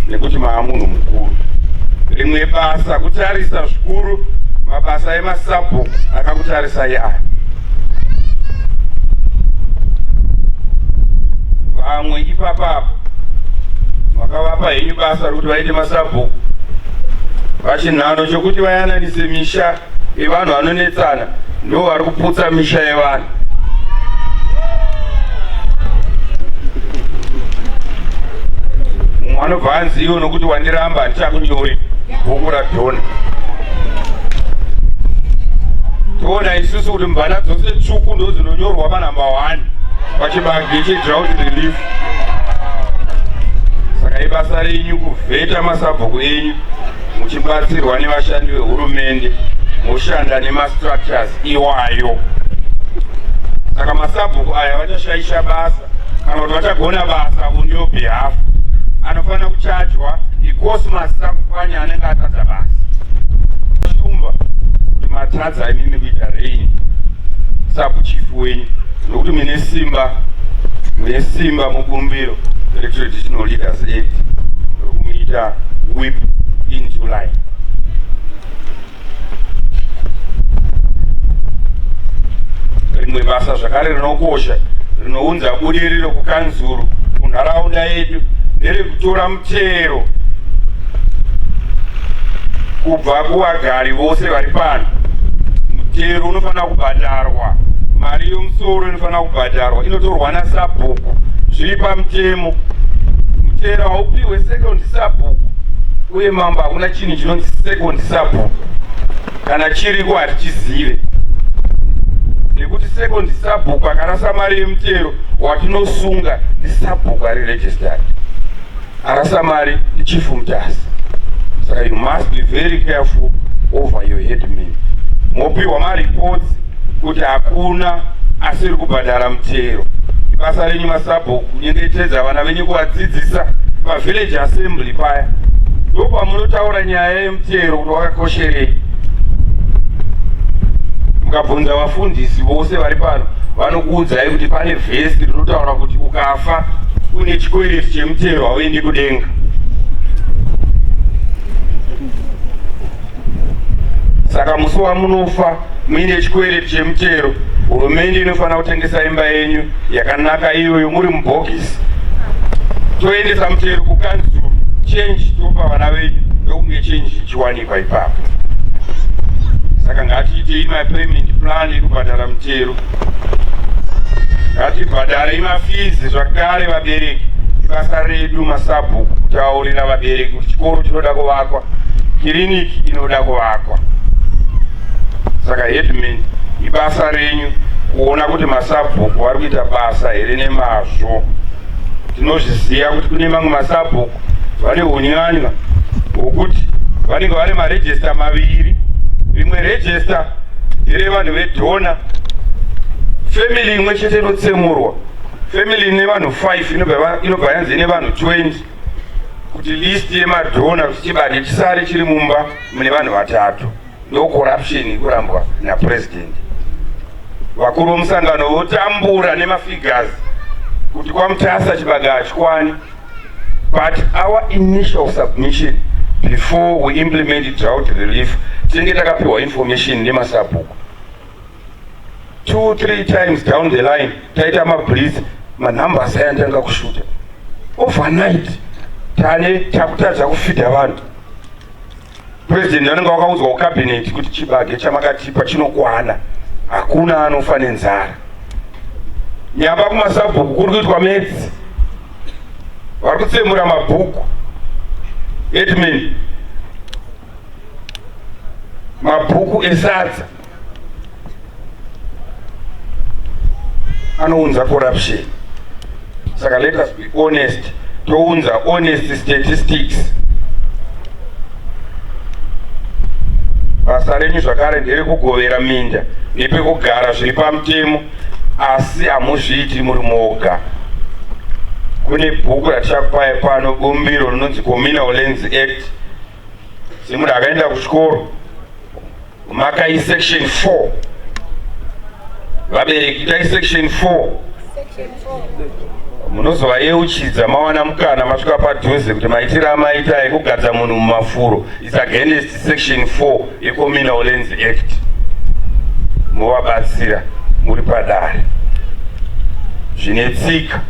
nekuti maa munhu mukuru. Rimwe basa kutarisa zvikuru mabasa emasabhuku akakutarisai aya. Vamwe ipapapo makavapa henyu basa rekuti vaite masabhuku pachinhano chokuti vayananise misha yevanhu vanonetsana, ndo vari kuputsa misha yevanhu. Mumwe anobva anzi iwo nokuti wandiramba handichakunyori bhuku radhona. Toona isusu kuti mvana dzose tsvuku ndo dzinonyorwa panhamba 1 pachibage chedrought relief. Saka ibasa renyu kuvheta masabhuku enyu muchibatsirwa nevashandi vehurumende, moshanda nemastructures iwayo. Saka masabhuku aya vachashaisha basa kana kuti vachagona basa on your behalf, anofanira kuchajwa iCosmas Sakupwanya anenge atadza basa. Shumba kuti matadza imimi kuita reign sub-chief wenyu, nokuti mune simba, mune simba mubumbiro reTraditional Leaders Act rokumuita whip in July. Rimwe basa zvakare rinokosha rinounza budiriro kukanzuru, kunharaunda yedu, nderekutora mutero kubva kuvagari vose vari pano. Mutero unofanira kubhadharwa, mari yomusoro inofanira kubhadharwa, inotorwa nasabhuku zviri pamutemo. Mutero haupiwe second sabhuku, uye mambo, hakuna chinhu chinonzi second sabhuku. Kana chiriko hatichizive, nekuti second sabhuku akarasa mari yemutero, watinosunga ndisabhuku ari registered. Arasa mari ndiChief Mutasa. Saka you must be very careful over your headman. Mopiwa mareports kuti hakuna asiri kubhadhara mutero. Ibasa renyu masabhuku kunyengetedza vana venyu, kuvadzidzisa pavillage assembly paya, ndopamunotaura nyaya yemutero kuti wakakosherei. Mukabvunza vafundisi vose vari pano, vanokuudzai kuti pane vhesi rinotaura kuti ukafa une chikwereti chemutero hauendi kudenga. Saka musi wamunofa muine chikwereti chemutero, hurumende inofanira kutengesa imba yenyu yakanaka iyoyo muri mubhokisi, toendesa mutero kukanzuru, change topa vana venyu, ndokunge change ichiwanikwa ipapo. Saka ngatiitei mapayment plan ekubhadhara mutero, ngatibhadharei mafees zvakare. Vabereki, ibasa redu masabhuku kutaurira vabereki kuti chikoro chinoda kuvakwa, kiriniki inoda kuvakwa. Saka headman, ibasa renyu kuona kuti masabhuku vari kuita basa here nemazvo. Tinozviziva kuti kune mamwe masabhuku vane unyanya hwokuti vanenge vane maregister maviri. Rimwe register nderevanhu vedonor, family imwe chete inotsemurwa, family ine vanhu 5 inobva yanzi ine vanhu 20, kuti list yemadonor, kuti chibage chisare chiri mumba mune vanhu vatatu. Ndo corruption ikurambwa napurezidendi. Vakuru vomusangano votambura nemafigures kuti kwaMutasa chibage hachikwani, but our initial submission before we implement drought relief, tinenge takapiwa information nemasabhuku. Two three times down the line, taita mablitz, manumbers ayandanga kushuta overnight, tane takutadza kufeeda vanhu. Purezidendi vanenge vakaudzwa kucabinet kuti chibage chamakatipa chinokwana, hakuna anofa nenzara. Nyamba kumasabhuku kuri kuitwa maths, vari kutsemura mabhuku. Headman, mabhuku esadza anounza corruption. Saka let us be honest, tounza honest statistics. Basa renyu zvakare nderekugovera minda nepekugara zviri pamutemo, asi hamuzviiti muri moga. Kune bhuku ratichakupai pano, bumbiro rinonzi Communal Lands Act. Semunhu akaenda kuchikoro, makai section 4. Vabereki, itai section 4. Munozovayeuchidza mawana mukana masvika padhuze kuti maitiro amaita ekugadza munhu mumafuro is against section 4 yeCommunal Lands Act. Movabatsira muri padare zvine tsika.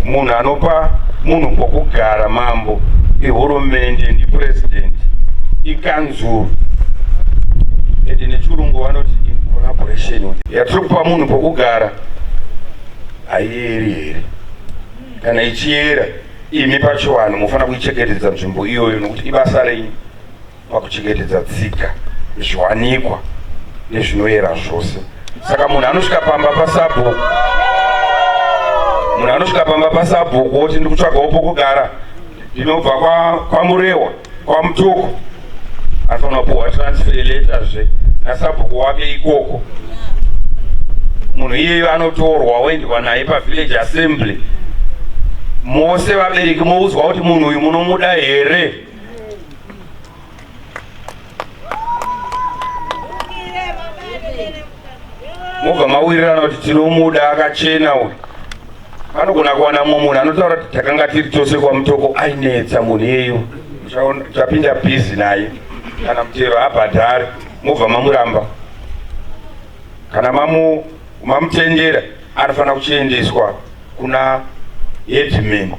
Munhu anopa munhu pokugara mambo, ihurumende, ndipurezidendi, ikanzuru, ende nechirungu vanoti in collaboration. Yatiri kupa munhu pokugara haiyeri here? Kana ichiyera, imi pachivanhu mufanira kuichengetedza nzvimbo iyoyo, nokuti ibasa renyu pakuchengetedza tsika, zviwanikwa nezvinoyera zvose. Saka munhu anosvika pamba pasabhuku, Munhu anosvika pamba pasabhuku oti ndiri kutsvagawo pokugara, ndinobva kwaMurewa, kwaMutoko, anofanira kupuhwa transfer letter zve nasabhuku wake ikoko. Munhu iyeyo anotorwa oendwa naye pavillage assembly, mose vabereki moudzwa kuti munhu uyu munomuda here. Mobva mawirirana kuti tinomuda, akachena uyu. Anogona kuwana mumwe munhu anotaura kuti takanga tiri tose kwaMutoko, ainetsa munhu iyeyo, chapinda bhizi naye, kana mutero abhadhari, mobva mamuramba. Kana mamutendera, anofanira kuchiendeswa kuna headman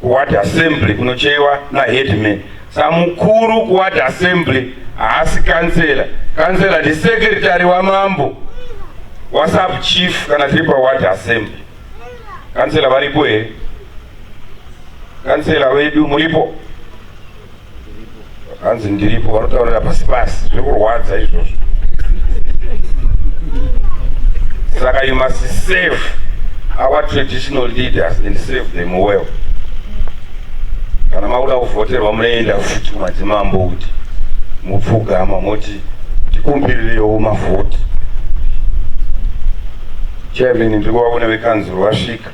kuward assembly, kunochewa naheadman. Samukuru kuward assembly haasi kansela. Kansela ndisecretary wamambo, wasub chief. Kana tiri paward assembly, kansela varipo here? Kansela vedu muripo? Hanzi ndiripo, vanotaurira pasi pasi, zviri kurwadza izvozvo. Saka you must save our traditional leaders and save them well. Kana makuda kuvhoterwa, munoenda futi kumadzimambo kuti mupfugama, moti tikumbirirewo mavhoti. Chairman, ndiri kuva vekanzuro vasvika.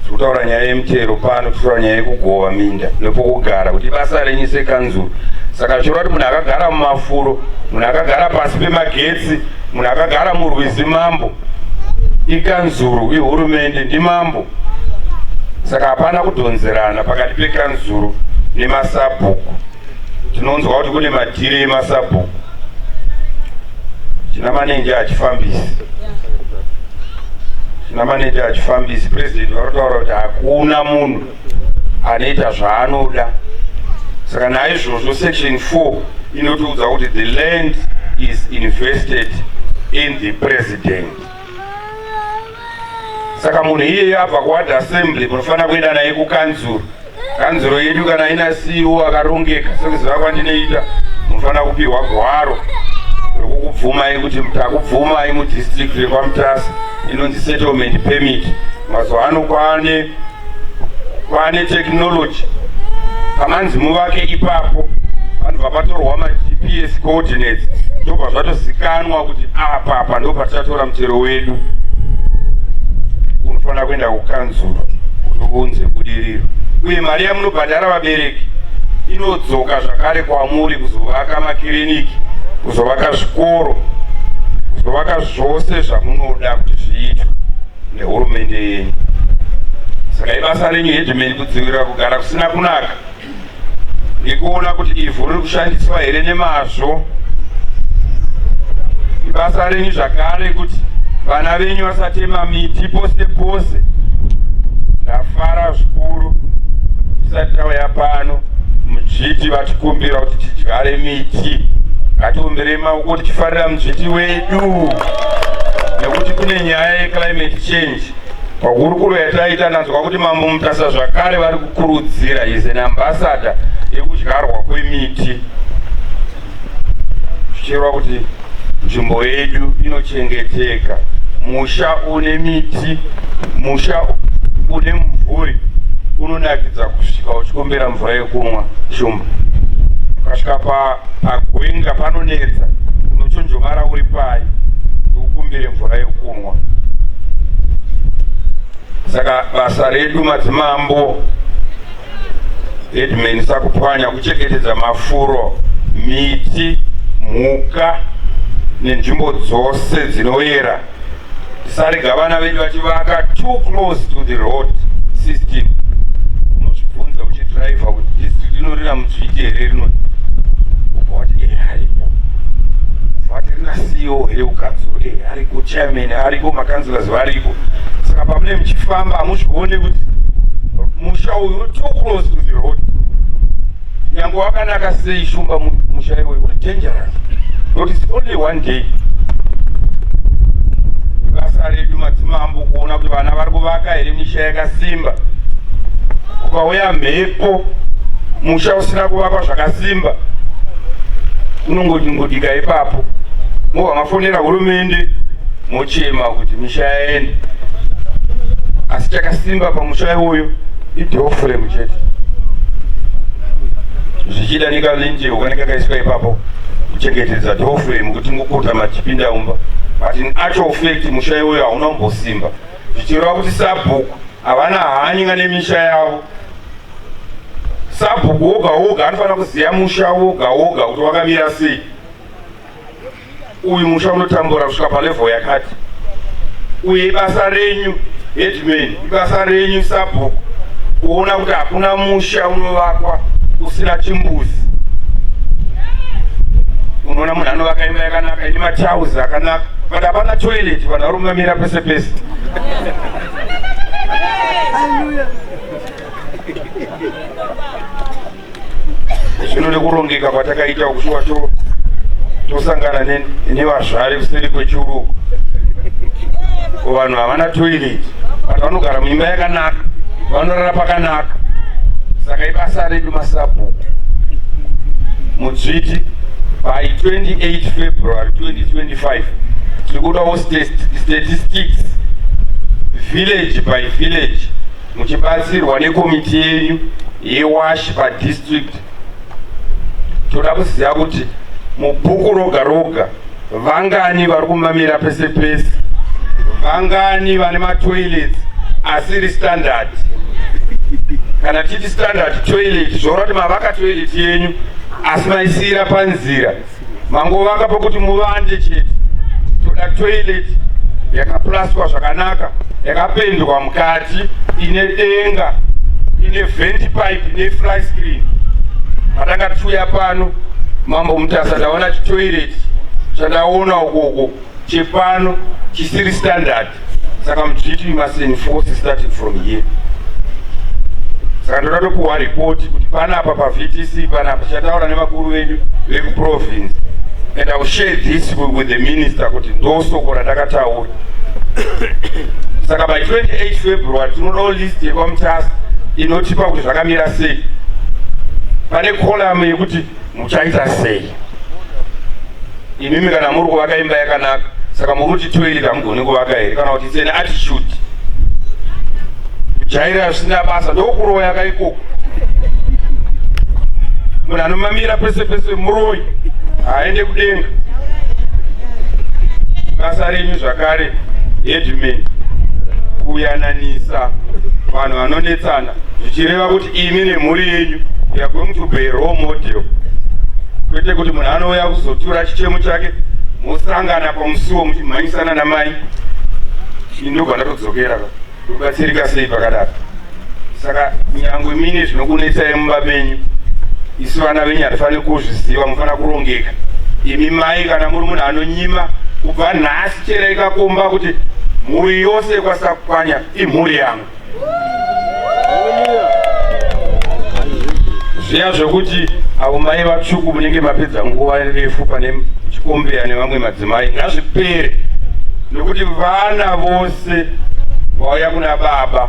Tiri kutaura nyaya yemutero pano, tiri nyaya yekugova minda nepokugara, kuti ibasa renyu sekanzuro. Saka zvichireva kuti munhu akagara mumafuro, munhu akagara pasi pemagetsi, munhu akagara murwizi, mambo, ikanzuro, ihurumende, ndimambo. Saka hapana kudhonzerana pakati pekanzuro nemasabhuku. Tinonzwa kuti kune madhiri emasabhuku, china manenje achifambisi, china manenje achifambisi. President vanotaura kuti hakuna munhu anoita zvaanoda. Saka naizvozvo section 4 inotiudza kuti the land is invested in the president. Saka munhu iyeye abva kuward assembly, munofanira kuenda naye kukanzuro. Kanzuro yedu kana ina CEO akarongeka, sekuziva kwandinoita, munofanira kupiwa gwaro rekukubvumai kuti takubvumai mudistrict rekwaMutasa, inonzi settlement permit. Mazuva ano kwane technology, pamanzi muvake ipapo vanobva patorwa maGPS coordinates, ndobva zvatozikanwa kuti apa apa ndo patichatora mutero wedu. Unofanira kuenda kukanzuro kuti uunze budiriro, uye mari yamunobhadhara vabereki inodzoka zvakare kwamuri kuzovaka makiriniki, kuzovaka zvikoro, kuzovaka zvose zvamunoda kuti zviitwe nehurumende yenyu. Saka ibasa renyu, headman, kudzivirira kugara kusina kunaka nekuona kuti ivhu riri kushandiswa here nemazvo. Ibasa renyu zvakare kuti vana venyu vasatema miti pose pose. Ndafara zvikuru tisati tauya pano, mudzviti vatikumbira kuti tidyare miti. Ngatiomberei maoko tichifarira mudzviti wedu, nekuti kune nyaya yeclimate change. Pahurukuro yataita, ndanzwa kuti Mambo Mutasa zvakare vari kukurudzira, is an ambassador yekudyarwa kwemiti, zvichireva kuti nzvimbo yedu inochengeteka. Musha une miti, musha une mumvuri unonakidza kusvika uchikombera mvura yekumwa. Shumba, ukasvika pagwenga panonetsa, unochonjomara uri pai ukumbire mvura yekumwa. Saka basa redu madzimambo, headman Sakupwanya, kuchengetedza mafuro, miti, mhuka nenzvimbo dzose dzinoyera. Tisarega vana vedu vachivaka too close to the road system. Unozvibvunza uchidhiraivha kuti district inorira mudzviti here rino? Ubva wati e haripo. Ubva wati rina CEO here kukanzuro? E, ariko. Chairman ariko, macouncillors variko. Saka pamune muchifamba hamuzvione kuti musha uyu uri too close to the road. Nyange wakanaka sei, shumba, musha iwoyo uri dangerous, nokuti it's only one day. Basa redu madzimambo kuona kuti vana vari kuvaka here misha yakasimba. Ukauya mhepo, musha usina kuvakwa zvakasimba unongodingodika ipapo, mobva mafonera hurumende, mochema kuti misha yaenda. Asi chakasimba pamusha iwoyo idoor frame chete, zvichida nekalinje kanenge kakaiswa ipapo kuchengetedza door frame kuti ngokotama tichipinda mumba, but in actual fact musha iwoyo hauna kumbosimba, zvichireva kuti sabhuku havana hanya nemisha yavo. Sabhuku woga woga anofanira kuziva musha woga woga kuti wakamira sei. Uyu musha unotambura kusvika palevel yakati. Uye ibasa renyu, headman, ibasa renyu, sabhuku, kuona kuti hakuna musha unovakwa usina chimbuzi. Unoona munhu anovaka imba yakanaka ine matiles akanaka, but hapana toilet, vanhu vari kumamira pese pese. Zvino nekurongeka kwatakaita kushuwa tosangana nevazvari kuseri kwechiuruko, vanhu havana toilet, vanhu vanogara muimba yakanaka, vanorara pakanaka. Saka ibasa redu masabhuku, mudzviti, by 28 February 2025 tiri kudawo statistics village by village, muchibatsirwa nekomiti yenyu yeWASH padistrict. Toda kuziva kuti mubhuku roga roga vangani vari kumamira pese pese, vangani vane matoilets asiri standard. Kana titi standard toilet, zvoreva kuti mavaka toilet yenyu asi maisiyira panzira, mangovaka pokuti muvande chete. Toda toilet yakaplastwa zvakanaka, yakapendwa mukati, ine denga, ine vent pipe, ine fly screen. Matanga tiuya pano, Mambo Mutasa, ndaona chitoilet chandaona ukoko chepano chisiri standard. Saka mudzviti, we must enforce starting from here. Saka ndoda topuhwa ripoti kuti panapa paVTC panapa tichataura nevakuru vedu vekuprovince, and I will share this with the minister kuti ndosoko randakataura. Saka by 28 February tinodawo list yekwaMutasa inotipa kuti zvakamira sei. Pane column yekuti muchaita sei imimi kana muri kuvaka imba yakanaka. Saka muri kuti toilet hamugoni kuvaka here, kana kuti it's an attitude, kujairira zvisina basa? Ndokuroya kaikoko. Munhu anomamira pese pese muroyi, haaende kudenga. Basa renyu zvakare, headman, kuyananisa vanhu vanonetsana, zvichireva kuti imi nemhuri yenyu you are going to be a role model, kwete kuti munhu anouya kuzotura chichemo chake, mosangana pamusuwo muchimhanyisana namai. Indobva ndatodzokera, tobatsirika sei pakadaro? Saka nyangwe mine zvinokunetsai mumba menyu, isu vana venyu hatifaniri kuzviziva. Mufanira kurongeka. Imi mai, kana muri munhu anonyima, kubva nhasi cherai kakomba kuti mhuri yose kwaSakupwanya imhuri yangu. Zviya zvekuti avo mai vatsvuku munenge mapedza nguva refu pane chikombeya nevamwe madzimai ngazvipere, nekuti vana vose vauya kuna baba.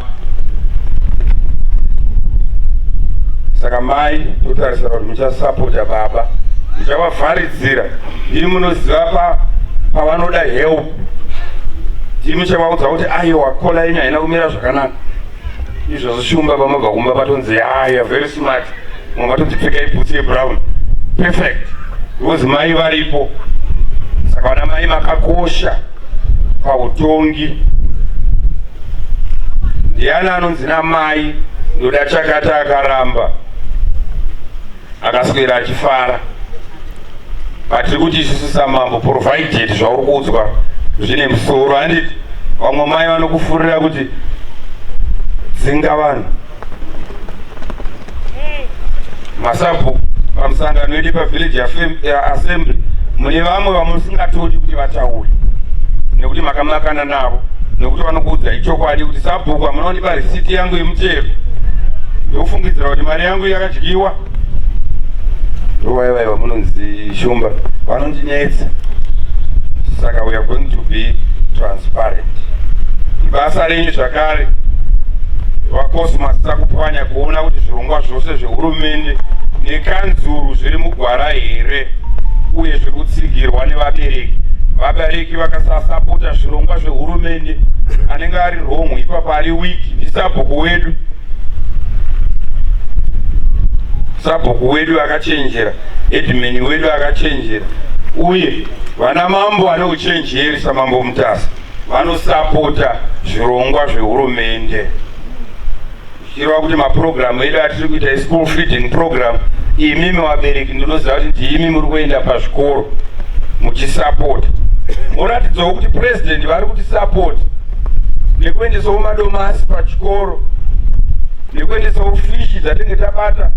Saka mai, totarisira kuti muchasapota baba, muchavavharidzira. Ndimi munoziva pavanoda help. Ndimi muchavaudza kuti aiwa, collar yenyu haina kumira zvakanaka. Izvozvo shumba, pamabva kumba patonzi ya very smart, mwe matonzi pfekai bhutsu yebrown, perfect, because mai varipo. Saka vana mai makakosha pautongi. Ndiani anonzi namai ndoda chakati, akaramba, akaswera achifara? Patiri kuti isusu samambo, provided zvauri kuudzwa zvine musoro, handiti? Vamwe mai vanokufurira kuti dzinga vanhu. Masabhuku, pamusangano wedu pavillage assembly mune vamwe vamusingatodi kuti vataure nekuti makamakana navo, nekuti vanokuudzai chokwadi kuti sabhuku, hamuna kundipa risiti yangu yemuchero, ndofungidzira kuti mari yangu yakadyiwa. Ndovaivaiva munonzi shumba vanondinetsa. Saka we are going to be transparent. Ibasa renyu zvakare, vaCosmas Sakupwanya, kuona kuti zvirongwa zvose zvehurumende nekanzuru zviri mugwara here, uye zviri kutsigirwa nevabereki. Vabereki vakasasapota zvirongwa zvehurumende, anenge ari wrong ipapo, ari weak ndisabhuku wedu. Sabhuku wedu akachenjera, headman wedu akachenjera, uye vana mambo vane uchenjeri saMambo Mutasa vanosapota zvirongwa zvehurumende, zvichireva kuti mapurogiramu edu atiri kuita eschool feeding program, imimi vabereki ndinoziva kuti ndimi muri kuenda pazvikoro muchisapota, moratidzawo kuti purezidendi vari kutisapota nekuendesawo madomasi pachikoro, nekuendesawo fishi dzatinge tabata.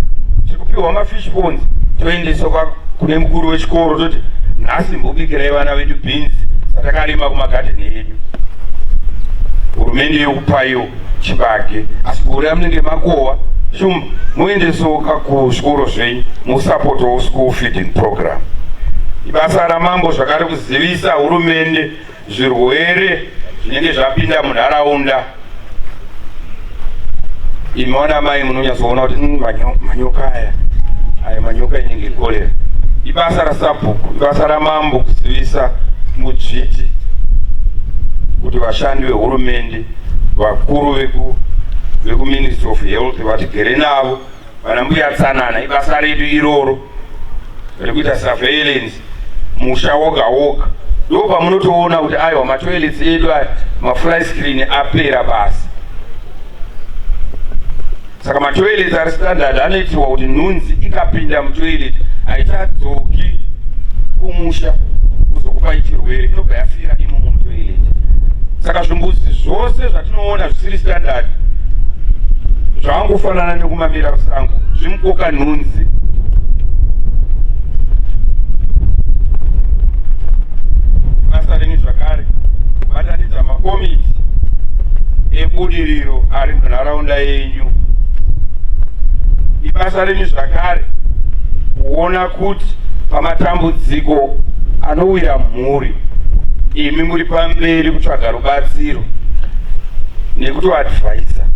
Tiri kupiwa mafish ponds, toendesa kune mukuru wechikoro toti, "Nhasi mbobikirai vana vedu beans dzatakarima kumagadheni edu." Hurumende yokupaiwo chibage, asi gore yamunenge makohwa, shumba, muendesoka kuzvikoro zvenyu, musapotawo school feeding program. Ibasa ramambo zvakare kuzivisa hurumende zvirwere zvinenge zvapinda munharaunda. Imi vana mai munonyatsoona kuti manyoka aya, aya manyoka inenge korera. Ibasa rasabhuku, ibasa ramambo kuzivisa mudzviti kuti vashandi vehurumende vakuru vekuMinistry of Health vatigere navo, vana mbuya tsanana. Ibasa redu iroro rekuita surveillance musha woga woga. Ndo pamunotoona kuti aiwa, matoilets edu aya, mafly screen apera basa. Saka matoilets ari standard anoitirwa kuti nhunzi ikapinda mutoilet haichadzoki kumusha kuzokupai chirwere, inobva yafira imomo mutoilet. Saka zvimbuzi zvose zvatinoona zvisiri standard zvaangofanana nekumamira musango, zvimukoka nhunzi. Basa renyu zvakare kubatanidza makomiti ebudiriro ari munharaunda yenyu. Ibasa renyu zvakare kuona kuti pamatambudziko anowira mhuri, imi muri pamberi kutsvaga rubatsiro nekutoadvaisa.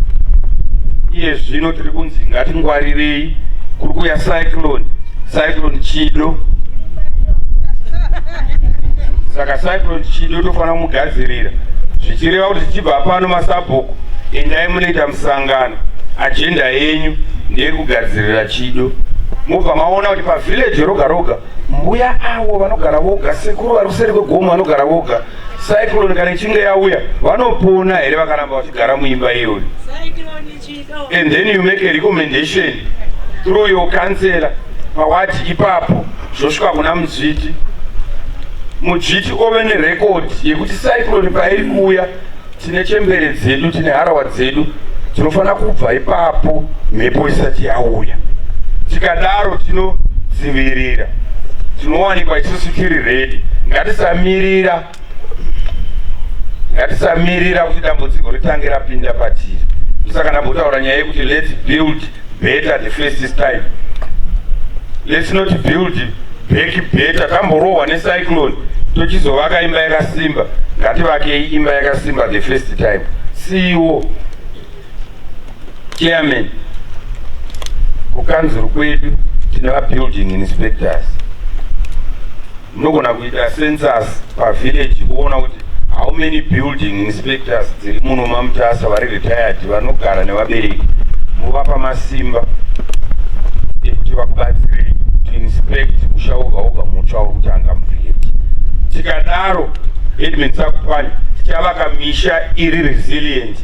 Iye zvino tiri kunzi ngatingwarirei, kuri kuuya cyclone, Cyclone Chido. Saka Cyclone Chido tofanira kumugadzirira, zvichireva kuti tichibva pano, masabhuku, endai munoita musangano. Agenda yenyu ndeyekugadzirira Chido. Mobva maona kuti pavillage roga roga, mbuya avo vanogara voga, sekuru vari kuseri kwegomo vanogara voga, cyclone kana ichinge yauya vanopona here vakaramba vachigara muimba iyoyo? And then you make a recommendation through your councillor pawati ipapo, zvosvika kuna mudzviti. Mudzviti ove nerecord yekuti cyclone pairi kuuya, tine chembere dzedu, tine harawa dzedu, tinofanira kubva ipapo mhepo isati yauya. Tikadaro tinodzivirira, tinowanikwa isusu tiri ready. Ngatisamirira kuti dambudziko ritange rapinda patiri. Saka ndambotaura nyaya yekuti let's build better the first time, let's not build back better. Tamborohwa necyclone tochizovaka imba yakasimba. Ngativakei imba yakasimba the first time. CEO, chairman, kukanzuru kwedu tine vabuilding inspectors. Munogona kuita census pavillage kuona kuti how many building inspectors dziri muno maMutasa vari retired, vanogara nevabereki. Muvapa masimba ekuti vakubatsirei to inspect musha woga woga mutsva uri kutanga muvillage. Tikadaro, headman Sakupwanya, tichavaka misha iri resilient,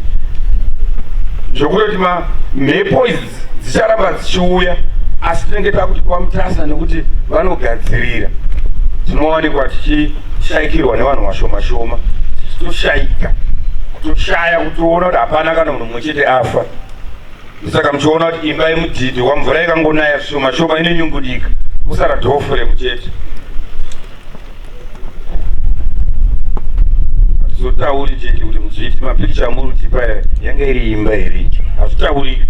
zvokutoti mhepo idzi dzicharamba dzichiuya, asi tinenge takuti kwaMutasa nekuti vanogadzirira, tinowanikwa tichishayikirwa nevanhu vashoma shoma, tichitoshayika, kutoshaya kutoona kuti hapana kana munhu mumwe chete afa. Saka muchiona kuti imba yemudhidhi wamvura ikangonaya zvishoma shoma inonyungudika, kusara doorframe chete. Hatizotauri chete kuti mudzviti, mapikicha amuri kutipa yanga iri imba here? Hazvitauriki.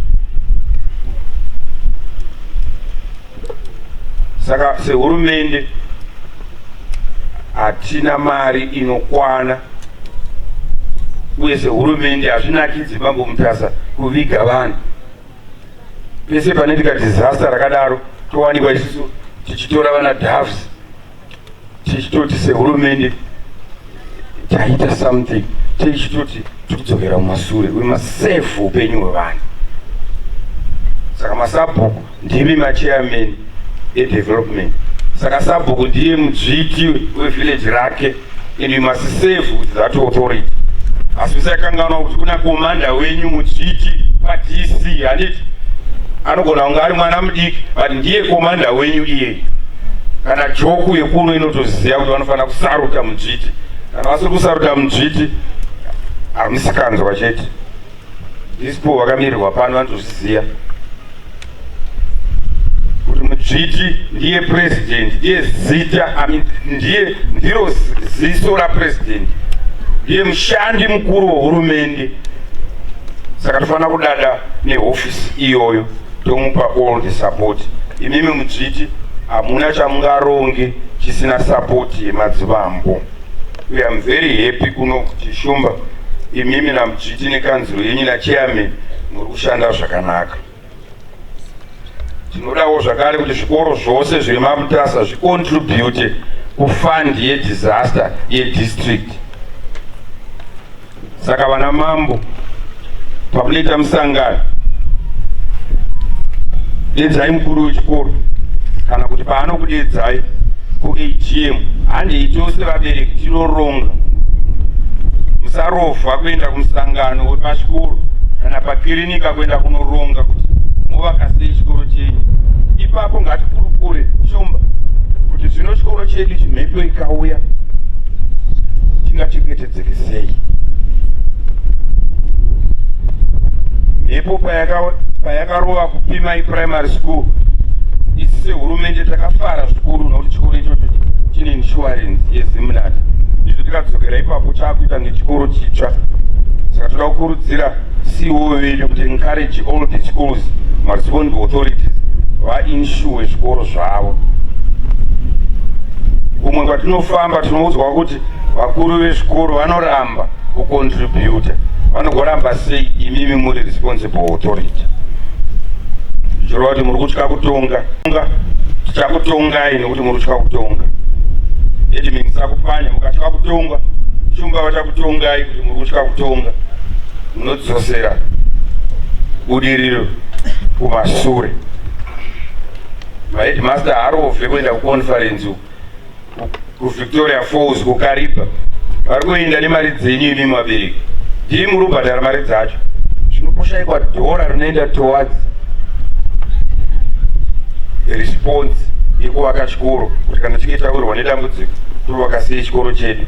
Saka sehurumende hatina mari inokwana, uye sehurumende hazvinakidzi, Mambo Mutasa, kuviga vanhu pese panoitika disaster rakadaro. Towanikwa isusu tichitora vana doves, tichitoti sehurumende Taita something tichitoti tikudzokera mumasure. We must save upenyu hwevanhu. Saka masabhuku ndimi machairman edevelopment. Saka sabhuku ndiye mudzviti wevillage rake and you must save with that authority. Asi musakanganwa kuti kuna komanda wenyu mudzviti paDC, handiti? Anogona kunge ari mwana mudiki but ndiye komanda wenyu iyeye. Kana joku yekuno inotoziva kuti vanofanira kusaruta mudzviti. Kana vasiri kusaruta mudzviti hamusikanzwa chete. These people vakamirirwa pano vanotozviziva kuti mudzviti ndiye president, ndiye zita, I mean, ndiye ndiro ziso rapresident, ndiye mushandi mukuru wehurumende. Saka tofanira kudada nehofisi iyoyo, tomupa all the support. Imimi mudzviti hamuna chamungaronge chisina support yemadzibambo. We am very happy kuno kuti Shumba, imimi namudzviti nekanzuro yenyu nachairman muri kushanda zvakanaka. Tinodawo zvakare kuti zvikoro zvose zviri maMutasa zvicontribute kufund yedisaster yedistrict. Saka vana mambo, pamunoita musangano, dedzai mukuru wechikoro, kana kuti paanokudedzai kuAGM, handei tose vabereki tinoronga. Musarovha kuenda kumusangano wepachikoro kana pakirinika kuenda kunoronga kuti movaka sei chikoro chenyu. Ipapo ngatikurukure, Shumba, kuti zvino chikoro chedu chimhepo ikauya chingachengetedzeke sei. Mhepo payakarova kuPimai Primary School, isi sehurumende takafara zvikuru nokuti chikoro ichocho chine insurance yeZimnat. Izvo tikadzokera ipapo chaakuita ngechikoro chitsva. Saka toda kukurudzira CEO vedu kuti encourage all the schools, maresponsible authorities vainsure zvikoro zvavo. Kumwe kwatinofamba tinoudzwa kuti vakuru vezvikoro vanoramba kucontributa. Vanogoramba sei imimi muri responsible authority? Zvichireva kuti muri kutya kutonga. Tichakutongai nekuti muri kutya kutonga. Edmin musakupanya, mukatya kutonga Shumba vachakutongai kuti muri kutya kutonga, munodzosera budiriro kumasure. Maheadmaster haarovhe kuenda kuconference kuVictoria Falls, kuKariba. Vari kuenda nemari dzenyu imi mabereki, ndii muri kubhadhara mari dzacho. Zvinoposhaikwa dhora rinoenda towards response yekuvaka chikoro, kuti kana chinge tawirwa nedambudziko tovaka sei chikoro chedu.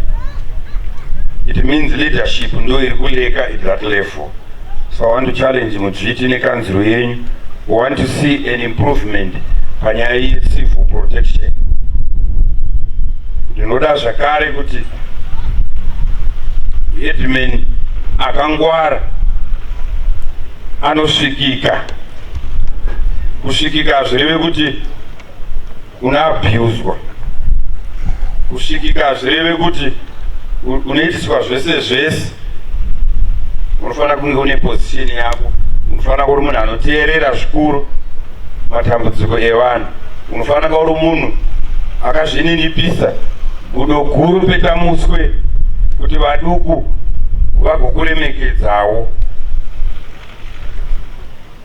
It means leadership ndo iri kulacka at that level. So I want to challenge mudzviti nekanzuro yenyu. We want to see an improvement panyaya yecivil protection. Ndinoda zvakare kuti headman akangwara anosvikika. Kusvikika hazvireve kuti unoabhuzwa. Kusvikika hazvireve kuti unoitiswa zvese zvese. Unofanira kunge une position yako. Unofanira kuva uri munhu anoteerera zvikuru matambudziko evanhu. Unofanira kuva uri munhu akazvininipisa, gudo guru petamuswe, kuti vaduku vagokuremekedzawo.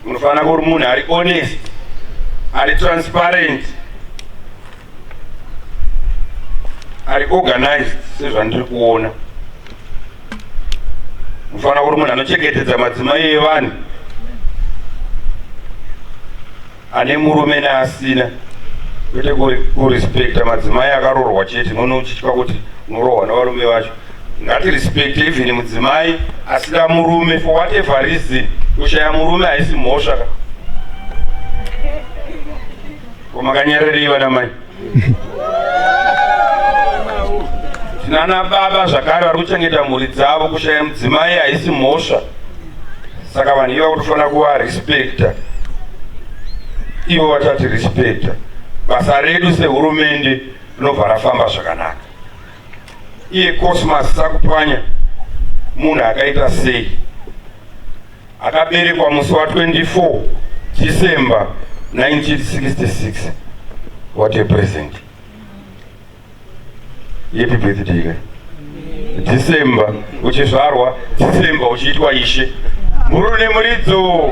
Unofanira kuva uri munhu ari honest, ari transparent, ari organized sezvandiri kuona. Unofanira kuva uri munhu anochengetedza madzimai evanhu ane murume neasina, kwete kurespekta madzimai akaroorwa chete, nono uchitya kuti unorohwa nevarume vacho. Ngatirespekte even mudzimai asina murume for whatever reason. Kushaya murume haisi mhosva ka. Ko makanyararei vana mai? Tinana baba zvakare vari kuchengeta mhuri dzavo. Kushaya mudzimai haisi mhosva. Saka vanhu ivavo tofanira kuvarespekta, ivo vachatirespekta. Basa redu sehurumende rinobva rafamba zvakanaka. Iye Cosmas Sakupwanya munhu akaita sei? Akaberekwa musi wa24 December 1966. What a present. Happy birthday, guy. December uchizvarwa, December uchiitwa ishe. Mhuru nemuridzo.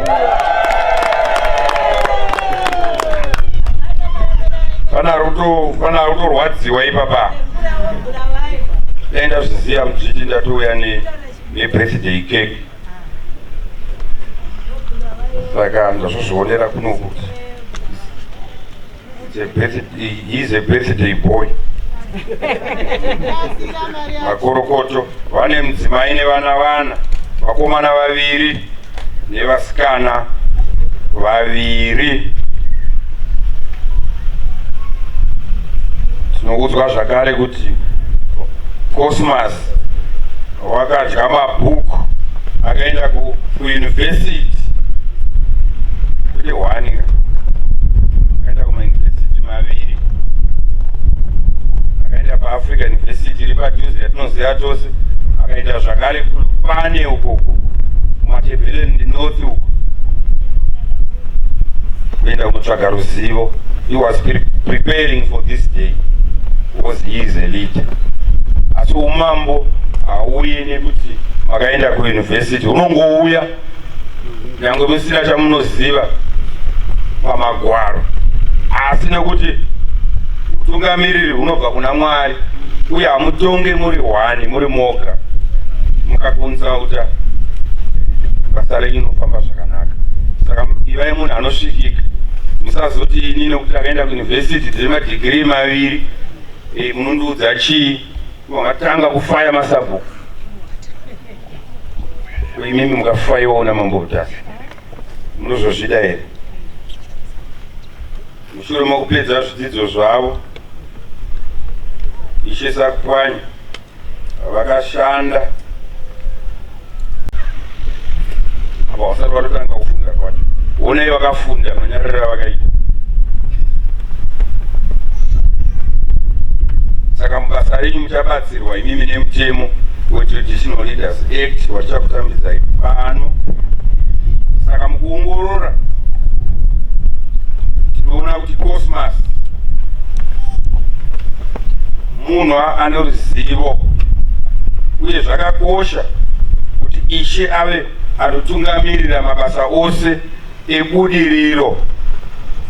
Pana ruto, pana rutorwadziwa ipapa. Dai ndazviziva mudzviti ndatouya ne nebirthday cake. Saka ndazvozvionera kuno kuti it's a birthday, he is a birthday boy. Makorokoto vane mudzimai nevana vana, vakomana vaviri nevasikana vaviri. Tinoudzwa zvakare kuti Cosmas wakadya mabhuku akaenda kuyunivhesiti kwete hwani akaenda kumayunivhesiti maviri akaenda paAfrica University iri padhuze yatinoziva tose akaenda zvakare pane ukoko kumatebhelen north uko kuenda kunotsvaga ruzivo. He was preparing for this day because he is a leader. Asi umambo hauyi nekuti makaenda kuyunivhesiti, unongouya nyange musina chamunoziva pamagwaro, asi nekuti utungamiriri hunobva kuna Mwari uye hamutonge muri hwani muri moga. Mukakonzauta basa renyu rinofamba zvakanaka. Saka ivai munhu anosvikika, musazoti ini nekuti akaenda kuyunivhesiti dzine madhigirii maviri munondiudza chii? Makatanga kufaya masabhuku imimi mukafayiwa una Mambo Mutasa munozozvida here? Mushure mokupedza zvidzidzo zvavo, Ishe Sakupwanya vakashanda apa vasati vatotanga kufunda kwacho. Honai vakafunda manyariro avakaita. Saka mubasa renyu muchabatsirwa imimi nemutemo weTraditional Leaders Act watichakutambidzai pano. Saka mukuongorora tinoona kuti Cosmas munhu ane ruzivo uye zvakakosha kuti ishe ave anotungamirira mabasa ose ebudiriro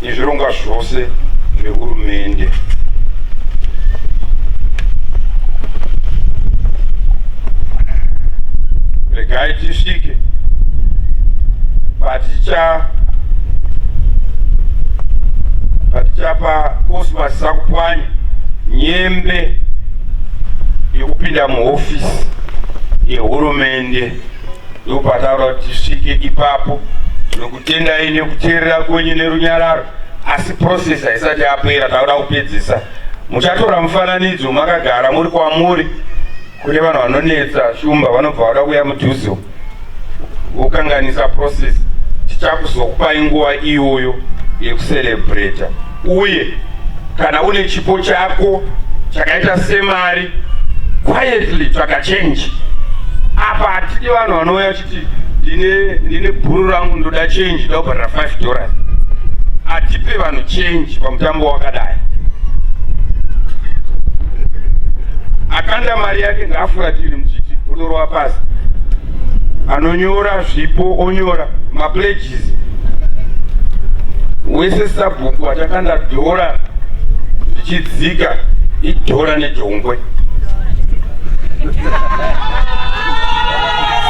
nezvirongwa zvose zvehurumende. Regai tisvike patichapa Cosmas Sakupwanya nyembe yekupinda muhofisi yehurumende. Ndopataura kuti tisvike ipapo. Tinokutendai nekuteerera kwenyu nerunyararo, asi process haisati yapera, takuda kupedzisa. Muchatora mufananidzo makagara muri kwamuri. Kune vanhu vanonetsa shumba, vanobva vada kuuya mudhuze vokanganisa process. Tichakuzokupai nguva iyoyo yekucelebrata, uye kana une chipo chako chakaita semari, quietly tsvaka change. Apa hatidi vanhu vanouya chiti ndine bhuru rangu ndoda change, ndoda kubhadhara $5. Hatipe vanhu change pamutambo wakadai. Akanda mari yake ngaafuratire muchiti unorova pasi. Anonyora zvipo onyora mapledges wese. Sabhuku achakanda dhora zvichidzika idhora nejongwe.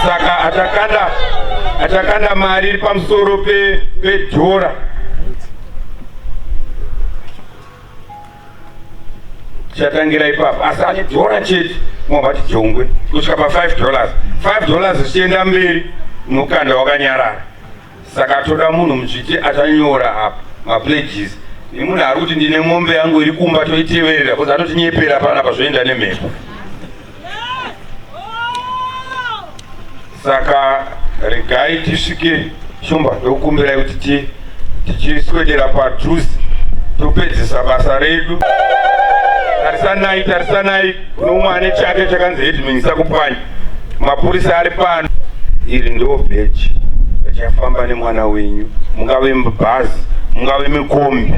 Saka achakanda mari iri pamusoro pedhora tichatangira ipapo, asi ane dhora chete mobva jongwe kusvika pa$5. $5 zvichienda mberi unokanda wakanyarara. Saka toda munhu mudzviti achanyora apa mapledges, nemunhu ari kuti ndine mombe yangu iri kumba toiteverera, because anotinyepera panapa zvoenda nemhepo. Saka regai tisvike shumba, ndokukumbirai kuti tichiswedera padhuze topedzisa basa redu. Tarisanai, tarisanai, kune umwe ane chake chakanzi headman Sakupwanya. Mapurisa ari pano. Iri ndo bheji richafamba nemwana wenyu, mungave mubhazi, mungave mukombi.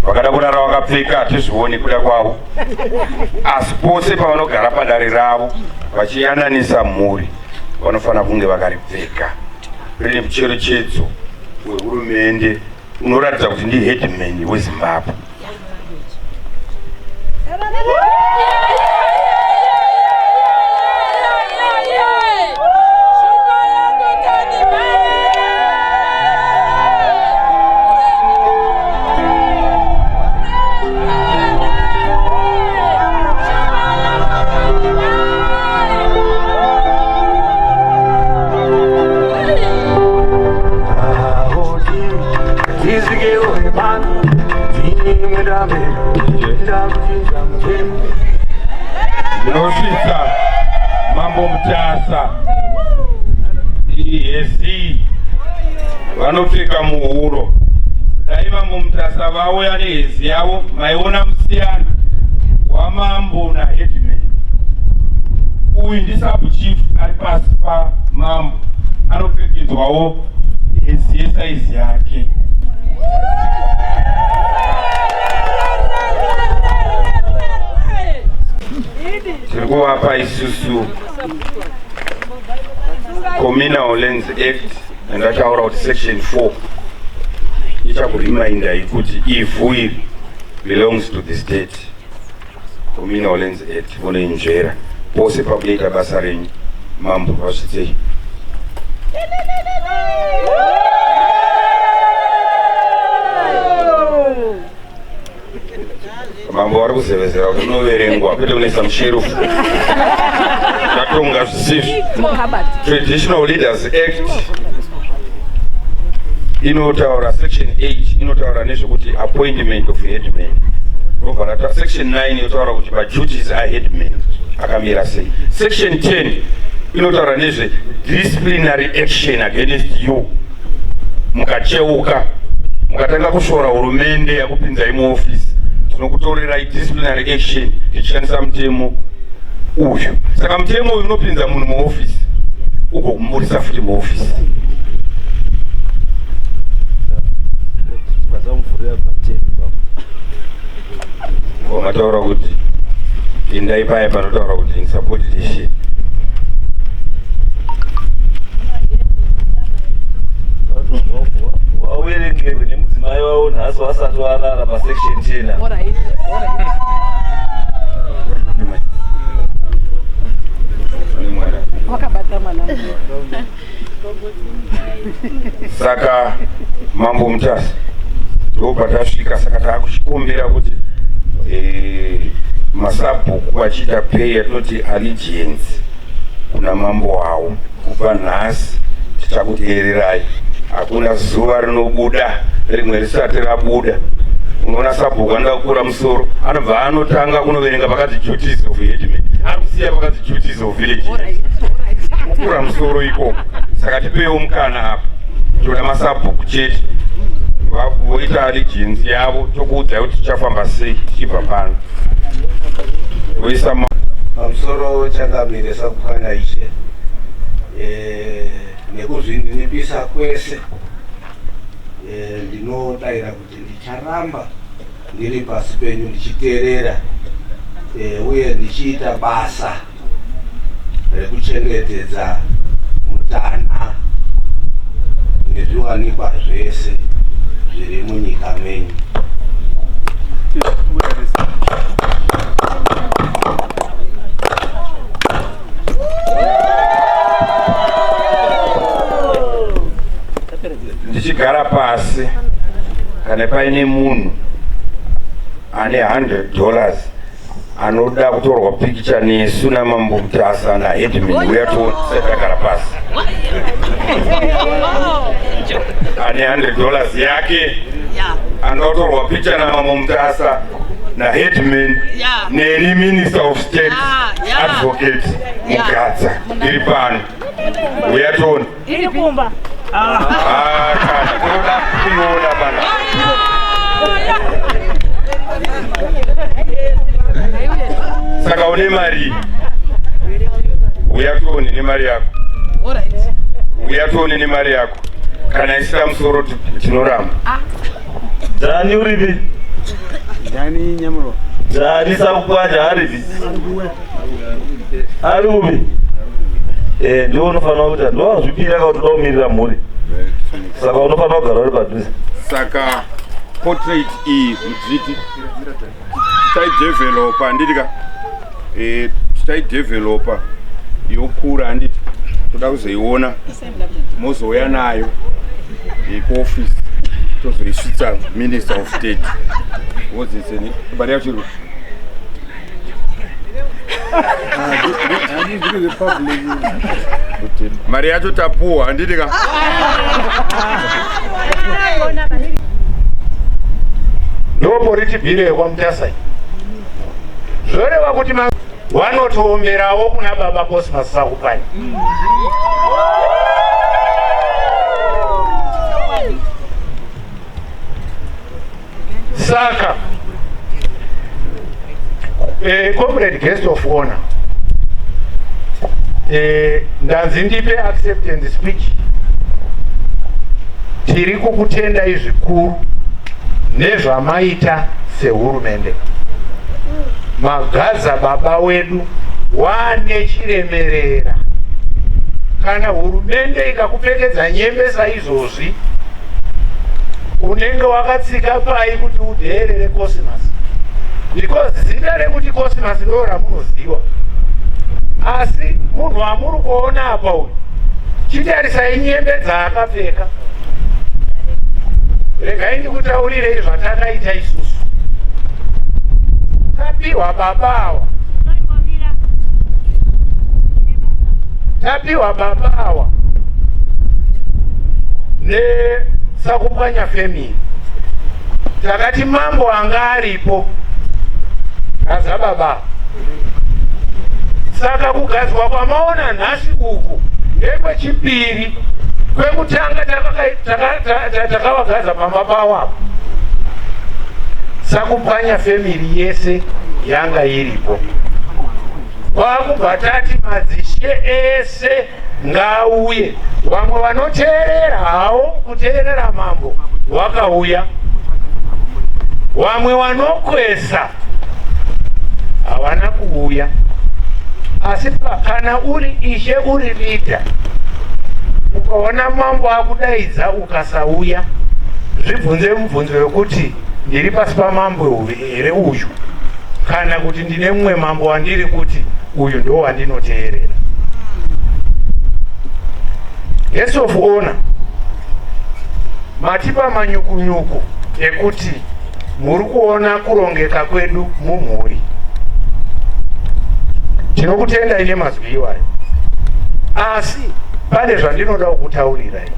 Vakada kurara vakapfeka hatizvioni kuda kwavo, asi pose pavanogara padare ravo vachiyananisa mhuri vanofanira kunge vakaripfeka. Rine mucherechedzo wehurumende unoratidza kuti ndiheadman weZimbabwe. Ndinosvitsa Mambo Mutasa ihezi vanopfeka muhuro. Dai Mambo Mutasa vauya nehezi yavo, maiona musiyano wamambo naheadman. Uyu ndisabu chief ari pasi pamambo, anopfekedzwawo hezi yesaizi yake. Tiri kuvapa isusu Communal Lands Act, ndataura kuti section 4 ichakurimindai kuti ivhu iri belongs to the state. Communal Lands Act munoinzvera pose pakunoita basa renyu. Mambo vasvitsei. Mambo vari kuzevezera kuti unoverengwa kwete kunoisa musherufu. Tatonga zvisizvo. Traditional Leaders Act inotaura section 8 inotaura nezvekuti appointment of headman. Robva rata section 9 inotaura kuti maduties aheadman akamira sei. Section 10 inotaura nezve disciplinary action against you mukacheuka mukatanga kushora hurumende yakupinzai muofisi, tinokutorerai disciplinary action tichishandisa mutemo uyu. Saka mutemo uyu unopinza munhu muofisi ugokumurisa futi muofisi. Wamataura kuti endai paya panotaura kuti insubordination. Waverengerwe nemudzimai wavo nhasi wasati warara pasection 10. Wakabata mwana. Saka Mambo Mutasa ndo patasvika, saka taakuchikumbira kuti masabhuku vachiita pay yatinoti allegiance kuna mambo wavo. Kubva nhasi tichakuteererai, hakuna zuva rinobuda rimwe risati rabuda. Unoona sabhuku anoda kukura musoro, anobva anotanga kunoverenga pakanzi duties of headman, ari kusiya pakanzi duties of village, kukura musoro ikoko. Saka tipewo mukana apa, toda masabhuku chete voita allegiance yavo, tokuudzai kuti tichafamba sei tichibva pano. Voisa pamusoro changamire Sakupwanya ishe, nekuzvininipisa kwese, ndinodaira kuti ndicharamba ndiri pasi penyu ndichiteerera, uye ndichiita basa rekuchengetedza mutanha nezviwanikwa zvese zviri munyika menyu. Ndichigara pasi, kana paine munhu ane $100 anoda kutorwa pikicha nesu naMambo Mutasa naheadman, uya tione tagara pasi. Ane $100 yake anoda kutorwa pikicha naMambo Mutasa naheadman neni Minister of State Advocate Mugadza iri pano, uya tione. Iri kumba. Ah, kana toda kuiona pana. Saka une mari, uya tione nemari yako, uya tione nemari yako. Kana isina musoro tinoramba. Dani uripi? Dani Nyamuro. Dani Sakupwanya aripi? Ari upi? Eh, ndiwe unofanira kuita ndowazvipira ka kuti uda kumirira mhuri. Saka unofanira kugara uri padhuze. Saka portrait iyi mudzviti tichaidevelopa handiti ka eh, tichaidevelopa yokura handiti toda kuzoiona mozouya nayo eh, kuoffice tozoisvitsa minister of state wodzeseni mari yacho iri mari yacho tapuwa handiti ka ndopolitibhiro yekwamutasa iyi zvoreva kuti vanotoomberawo kuna baba Cosmas Sakupwanya. Saka comrade guest of honor, ndanzi ndipe acceptance speech. Tiri kukutendai zvikuru nezvamaita sehurumende. Magadza baba wedu wane chiremerera. Kana hurumende ikakupfekedza nyembe saizvozvi, unenge wakatsika pai kuti udheerere Cosmas? Because zita rekuti Cosmas ndo ramunoziva, asi munhu wamuri kuona apa uyu, chitarisai nyembe dzaakapfeka. Regai ndikutaurirei zvatakaita isusu. Tapiwa baba awa, tapiwa baba awa neSakupwanya family. Takati mambo anga aripo gadza baba. Saka kugadzwa kwamaona nhasi uku ndekwechipiri. Kwekutanga takavagadza pamba pawapo, Sakupwanya family yese yanga iripo. Kwakubva tati madzishe ese ngauye. Vamwe vanoteerera hawo kuteerera mambo wakauya, vamwe vanokwesa havana kuuya. Asi kana uri ishe, uri leader, ukaona mambo akudaidza ukasauya, zvibvunze mubvunzo wekuti ndiri pasi pamambo here uyu, kana kuti ndine mumwe mambo wandiri kuti uyu ndo wandinoteerera. Guest of honor, matipa manyukunyuku ekuti muri kuona kurongeka kwedu mumhuri. Tinokutendai nemazwi iwayo, asi pane zvandinoda kukutaurirai.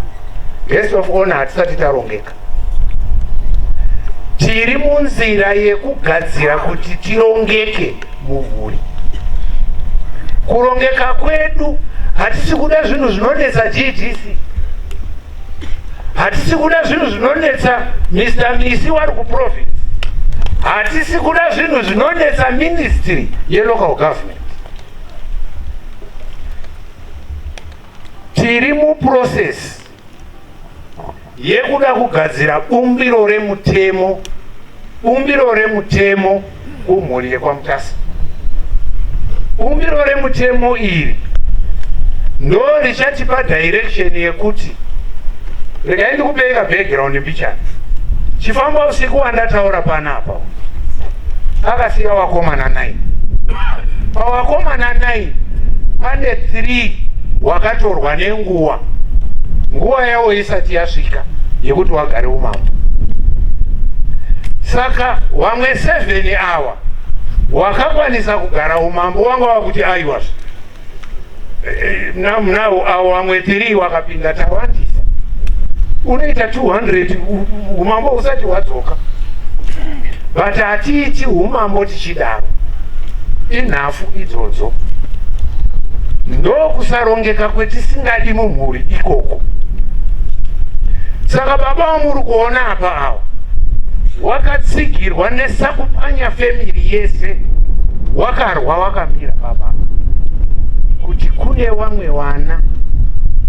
Guest of honor, hatisati tarongeka. Tiri munzira yekugadzira kuti tirongeke mumhuri. Kurongeka kwedu, hatisi kuda zvinhu zvinonetsa GDC, hatisi kuda zvinhu zvinonetsa Mr Misi wari kuprovince, hatisi kuda zvinhu zvinonetsa ministry yelocal government. Tiri muprocess yekuda kugadzira bumbiro remutemo, bumbiro remutemo kumhuri yekwaMutasa. Bumbiro remutemo iri ndo richatipa direction yekuti, regai ndikupei kabackground mbichana. Chifamba usiku wandataura panapa akasiya wakomana 9. Pawakomana 9 pane 3 wakatorwa nenguva, nguva yavo isati yasvika yekuti wagare umambo. Saka vamwe 7 awa wakakwanisa kugara umambo wanga wakuti aiwa, now avo vamwe 3 wakapinda, tawandisa, unoita 200 umambo usati hwadzoka. But hatiiti umambo tichidaro, inhafu idzodzo. Ndokusarongeka kwetisingadi mumhuri ikoko. Saka baba wamuri kuona apa awa wakatsigirwa neSakupwanya family yese, wakarwa wakamira baba kuti kune vamwe vana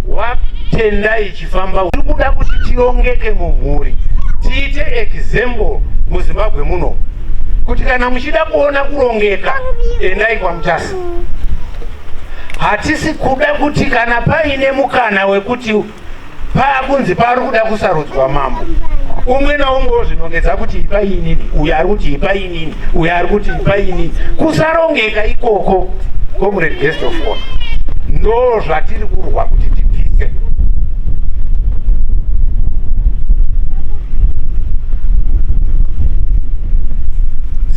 watendai chifamba. Tiri kuda kuti tirongeke mumhuri, tiite example muZimbabwe muno. Kuti kana muchida kuona kurongeka, endai kwaMutasa. Hatisi kuda kuti kana paine mukana wekuti paakunzi pari kuda kusarudzwa mambo, umwe naumwe wozvinongedza kuti ipa inini, uyo ari kuti ipa inini, uyo ari kuti ipa inini. Kusarongeka ikoko, comrade guest of honor, ndo zvatiri kurwa kuti tibvise.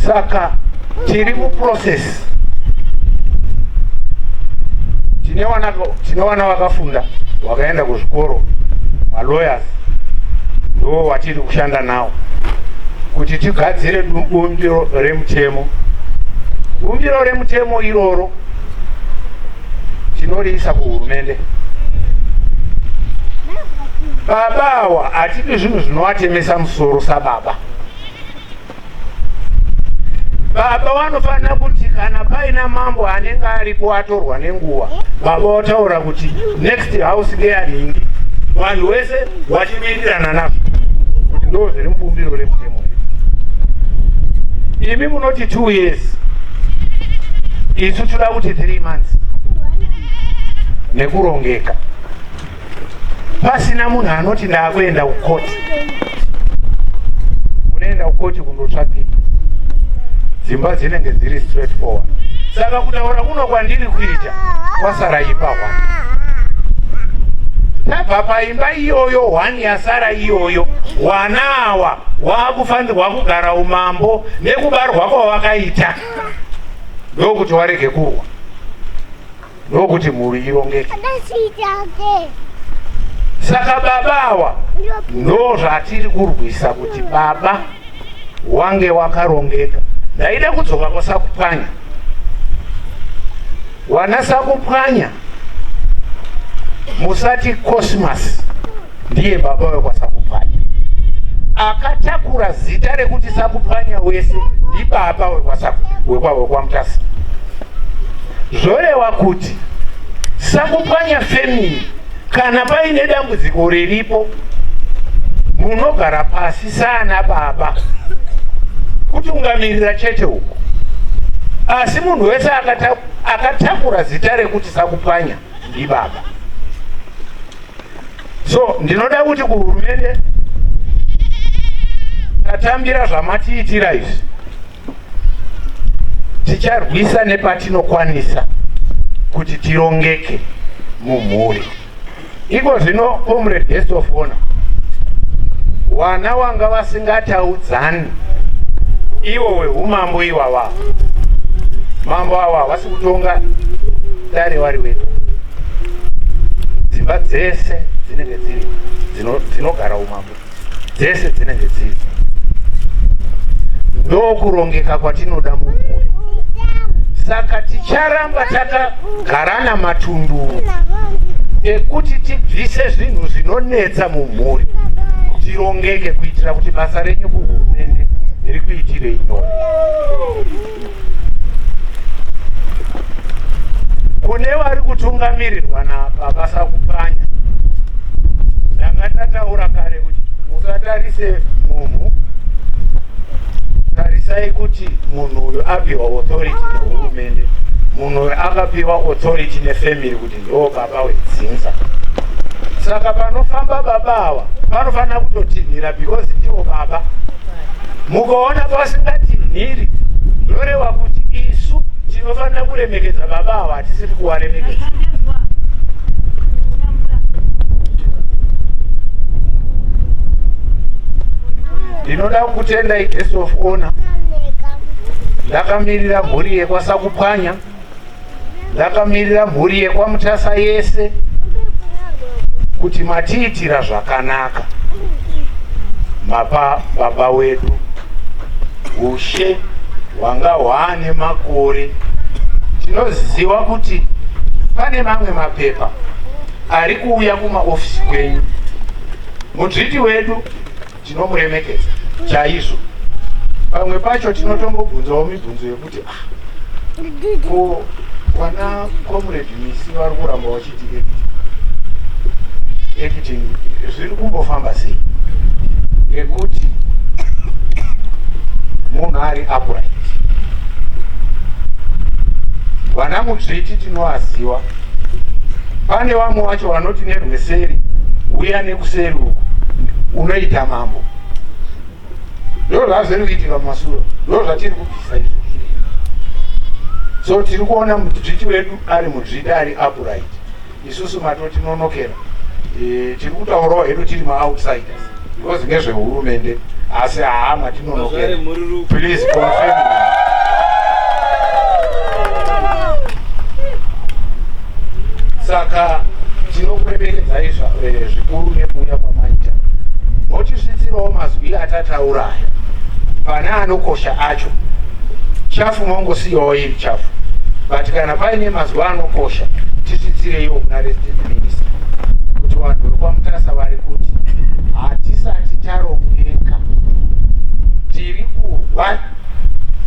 Saka tiri muprocess, tine wana vakafunda, vakaenda kuzvikoro, malawyers, ndo watiri kushanda nawo kuti tigadzire bumbiro remutemo. Bumbiro remutemo iroro tinoriisa kuhurumende. Baba awa hatidi zvinhu zvinovatemesa musoro sababa. Baba vanofanira kuti kana paina mambo anenge aripo atorwa nenguva, baba votaura kuti next house ngeyanhingi, vanhu vese vachiwirirana nazvo kuti ndo zviri mubumbiro remutemo. Imi munoti 2 years, isu toda kuti 3 months nekurongeka, pasina munhu anoti ndaakuenda kukoti. Unoenda kukoti kundotsvagei? Dzimba dzinenge dziri straight forward. Saka kutaura kuno kwandiri kuita, kwasara imba one. Tabva paimba iyoyo one yasara iyoyo, wana awa waakufanirwa kugara umambo nekubarwa kwawakaita, ndokuti warege kurwa, ndokuti mhuri irongeke. Saka baba awa ndo zvatiri kurwisa kuti baba wange wakarongeka. Ndaida kudzoka kwaSakupwanya. Wana Sakupwanya, musati Cosmas ndiye baba wekwaSakupwanya. Akatakura zita rekuti Sakupwanya wese ndibaba wekwaMutasa. Zvorewa kuti Sakupwanya family, kana paine dambudziko riripo, munogara pasi saana baba, kutungamirira chete uku. Asi munhu wese akatakura zita rekuti Sakupwanya ndibaba. So ndinoda kuti kuhurumende, tatambira zvamatiitira izvi, ticharwisa nepatinokwanisa kuti tirongeke mumhuri. Iko zvino, comrade guest of honor, wana wanga vasingataudzani iwo wehumambo iwawa, mambo awa havasi kutonga dare wari wega. Dzimba dzese dzinenge dziri dzinogara umambo dzese dzinenge dziri, ndokurongeka kwatinoda mumhuri. Saka ticharamba takagarana matunduru ekuti tibvise zvinhu zvinonetsa mumhuri, tirongeke, kuitira kuti basa renyu kuhurumende rikuitirei nyore. Kune vari kutungamirirwa nababa Sakupanya, ndanga ndataura kare kuti musatarise munhu, tarisai kuti munhu uyu apiwa authority nehurumende, munhu uyu akapiwa authority nefamily kuti ndo baba wedzinza. Saka panofamba baba ava panofanira kutotinhira because ndivo baba. Mukaona pasingatinhiri, zvoreva kuti isu tinofanira kuremekedza baba ava, hatisiri kuwaremekedza. Ndinoda kutendai, guest of honor. Ndakamirira mhuri yekwaSakupwanya, ndakamirira mhuri yekwaMutasa yese, kuti matiitira zvakanaka, mapa baba wedu ushe hwanga hwaane makore. Tinoziva kuti pane mamwe mapepa ari kuuya kumaofisi kwenyu. Mudzviti wedu tinomuremekedza chaizvo. Pamwe pacho tinotombobvunzawo mibvunzo yekuti, ah, ko wana comrade Misi vari kuramba vachiti acting, zviri kumbofamba sei? Ngekuti munhu ari upright. Vana mudzviti tinovaziva. Pane vamwe vacho vanoti nerweseri huya nekuseri uku unoita mambo. Ndo zvazviri kuitika mumasure, ndo zvatiri kubvisa izvozvo. So tiri kuona mudzviti wedu ari mudzviti ari upright. Isusu matotinonokera. E, tiri kutaurawo hedu tiri maoutsiders because ngezvehurumende asi haa matinonokera. Please confirm. Saka tinokuremekedzai eh, zvikuru nekuuya kwamaita. Motisvitsirawo mazwi atataura aya pane anokosha acho. Chafu mongosiyawo iri chafu, but kana paine mazwi anokosha tisvitsireiwo kuna resident minister kuti vanhu vekwaMutasa vari kuti hatisati tarongeka, tiri kurwa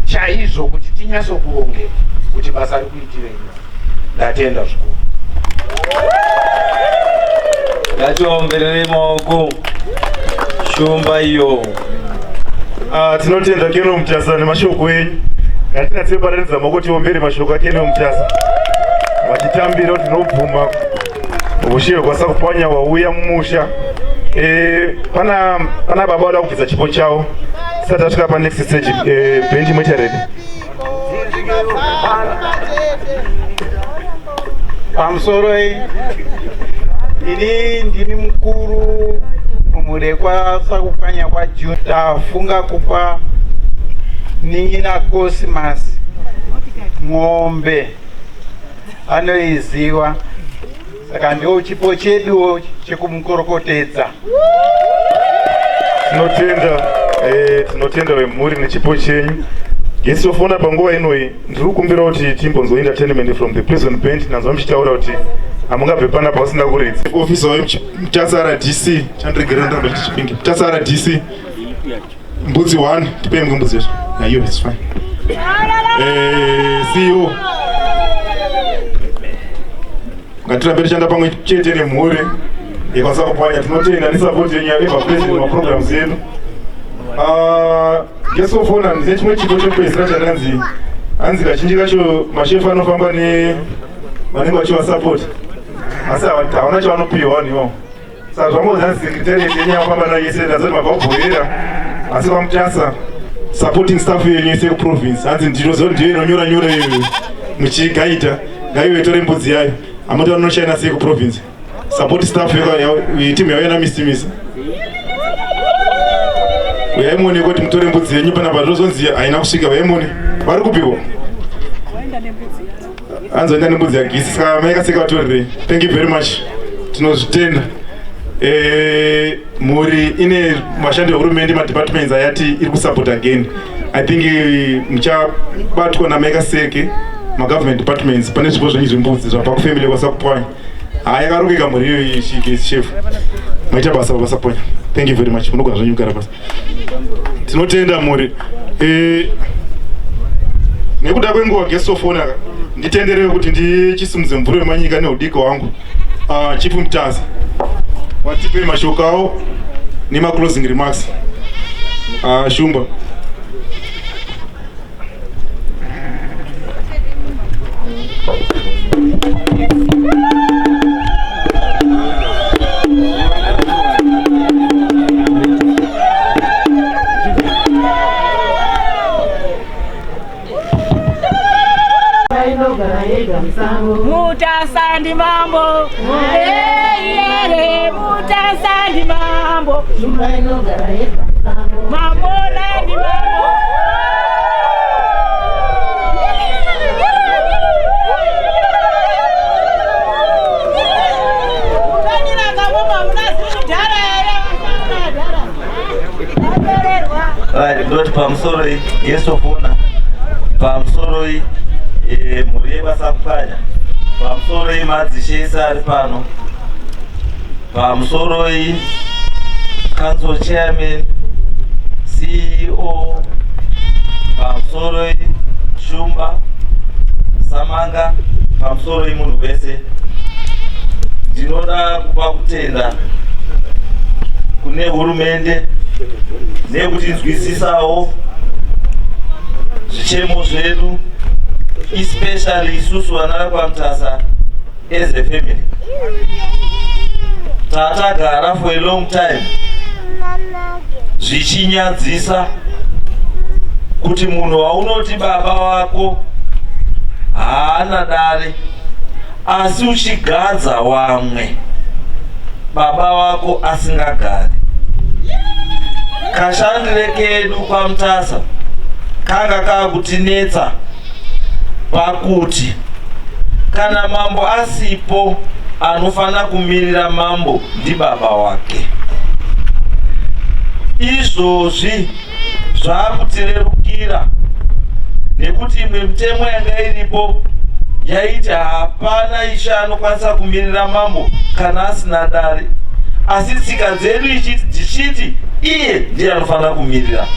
chaizvo kuti tinyatsokurongeka kuti basa rikuitirei. Ndatenda zvikuru. Ngatiomberere maoko shumba iyo. Ah, tinotenda Keno Mutasa nemashoko enyu. Ngatinatse batanidza maoko tiombere mashoko aKeno Mutasa. Vachitambira kuti tinobvuma ushe hwakasakupwanya wauya mumusha. Eh, pana pana baba vada kubvisa chipo chavo. Tisati tasvika pa next stage eh, bhendi moita ready. Pamusoro ini ndini mukuru mumhuri yekwaSakupwanya kwaJune. Tafunga kupa nin'ina Cosmas mombe anoiziwa, saka ndiwo chipo cheduwo chekumukorokotedza. Tinotenda eh, tinotenda vemhuri nechipo chenyu. Guest of honor panguva inoyi ndiri kukumbira kuti timbonzwa entertainment from the prison band. Ndanzwa muchitaura kuti hamungabve panapa vasina kuridza. Officer weMutasa RDC chandiregerera ndiramba chichipinge Mutasa RDC mbudzi 1 tipei mwe mbudzi yacho. Yeah, iyo it's fine. Eh, CEO ngatirambe tichanda pamwe chete nemhuri yekwanisa kupwanya. Tinotenda nesapoti yenyu yaveva president maprograms edu. Ah, guest of honor ndine chimwe chipo chekupedzisira chandanzi hanzi kazhinji kacho mashefu anofamba ne vanenge vachivasapota asi havana chavanopiwa vanhu ivavo. Saka zvangozi hanzi secretariat yenyu yakufamba nayo yese ndazoti mabva kubhoera asi kwaMutasa supporting staff yenyu yese kuprovince hanzi ndinoziva kuti ndiyo inonyora nyora iyoyo muchigaita ngaiwe itore mbudzi yayo amoti vanonoshaina sei kuprovince support staff team yauya namisimisa uyai muone kuti mutore mbudzi yenyu panapa zvozonzi haina kusvika uyai muone vari kupiko hanzi vaenda nembudzi yagisi saka mai kaseka vatorerei. Thank you very much, tinozvitenda. Eh, mhuri ine vashandi vehurumende madepartments ayati iri kusupport again. I think eh, muchabatwa namai Kaseke magovernment departments pane zvipo zvenyu zvembudzi zvabva kufamily kwasakupwanya. Haa yakarongeka mhuri iyoyi chef maita basa baba Sakupwanya. Thank you very much, munogona zvenyu kugara pasi. Tinotenda mhuri. Eh, nekuda kwenguva guest of honor nditenderewe kuti ndichisimudze mvura yemanyika neudiki hwangu. Uh, Chief Mutasa watipe mashoko awo nemaclosing remarks. Uh, Shumba. Mutasa ndi mambo. Hey, Mutasa ndi mambo. Mamona ndi mambo. Right, ndoti pamusoro guest of honor, pamusoro eh, mhuri yekwasakupwanya, pamusoro madzishe ese ari pano, pamusoro council chairman, CEO, pamusoro Shumba Samanga, pamusoro munhu wese. Ndinoda kupa kutenda kune hurumende nekutinzwisisawo. Zvichemo zvedu, especially isusu vana vekwaMutasa as a family, tatagara for a long time zvichinyadzisa kuti munhu waunoti baba wako haana dare, asi uchigadza wamwe baba wako asingagari. Kashandire kedu kwaMutasa kanga kakutinetsa pakuti kana mambo asipo, anofanira kumirira mambo ndibaba wake. Izvozvi zvakutirerukira nekuti imwe mitemo yanga iripo yaiti hapana ishe anokwanisa kumirira mambo kana asina dare, asi tsika dzedu dzichiti iye ndiye anofanira kumirira.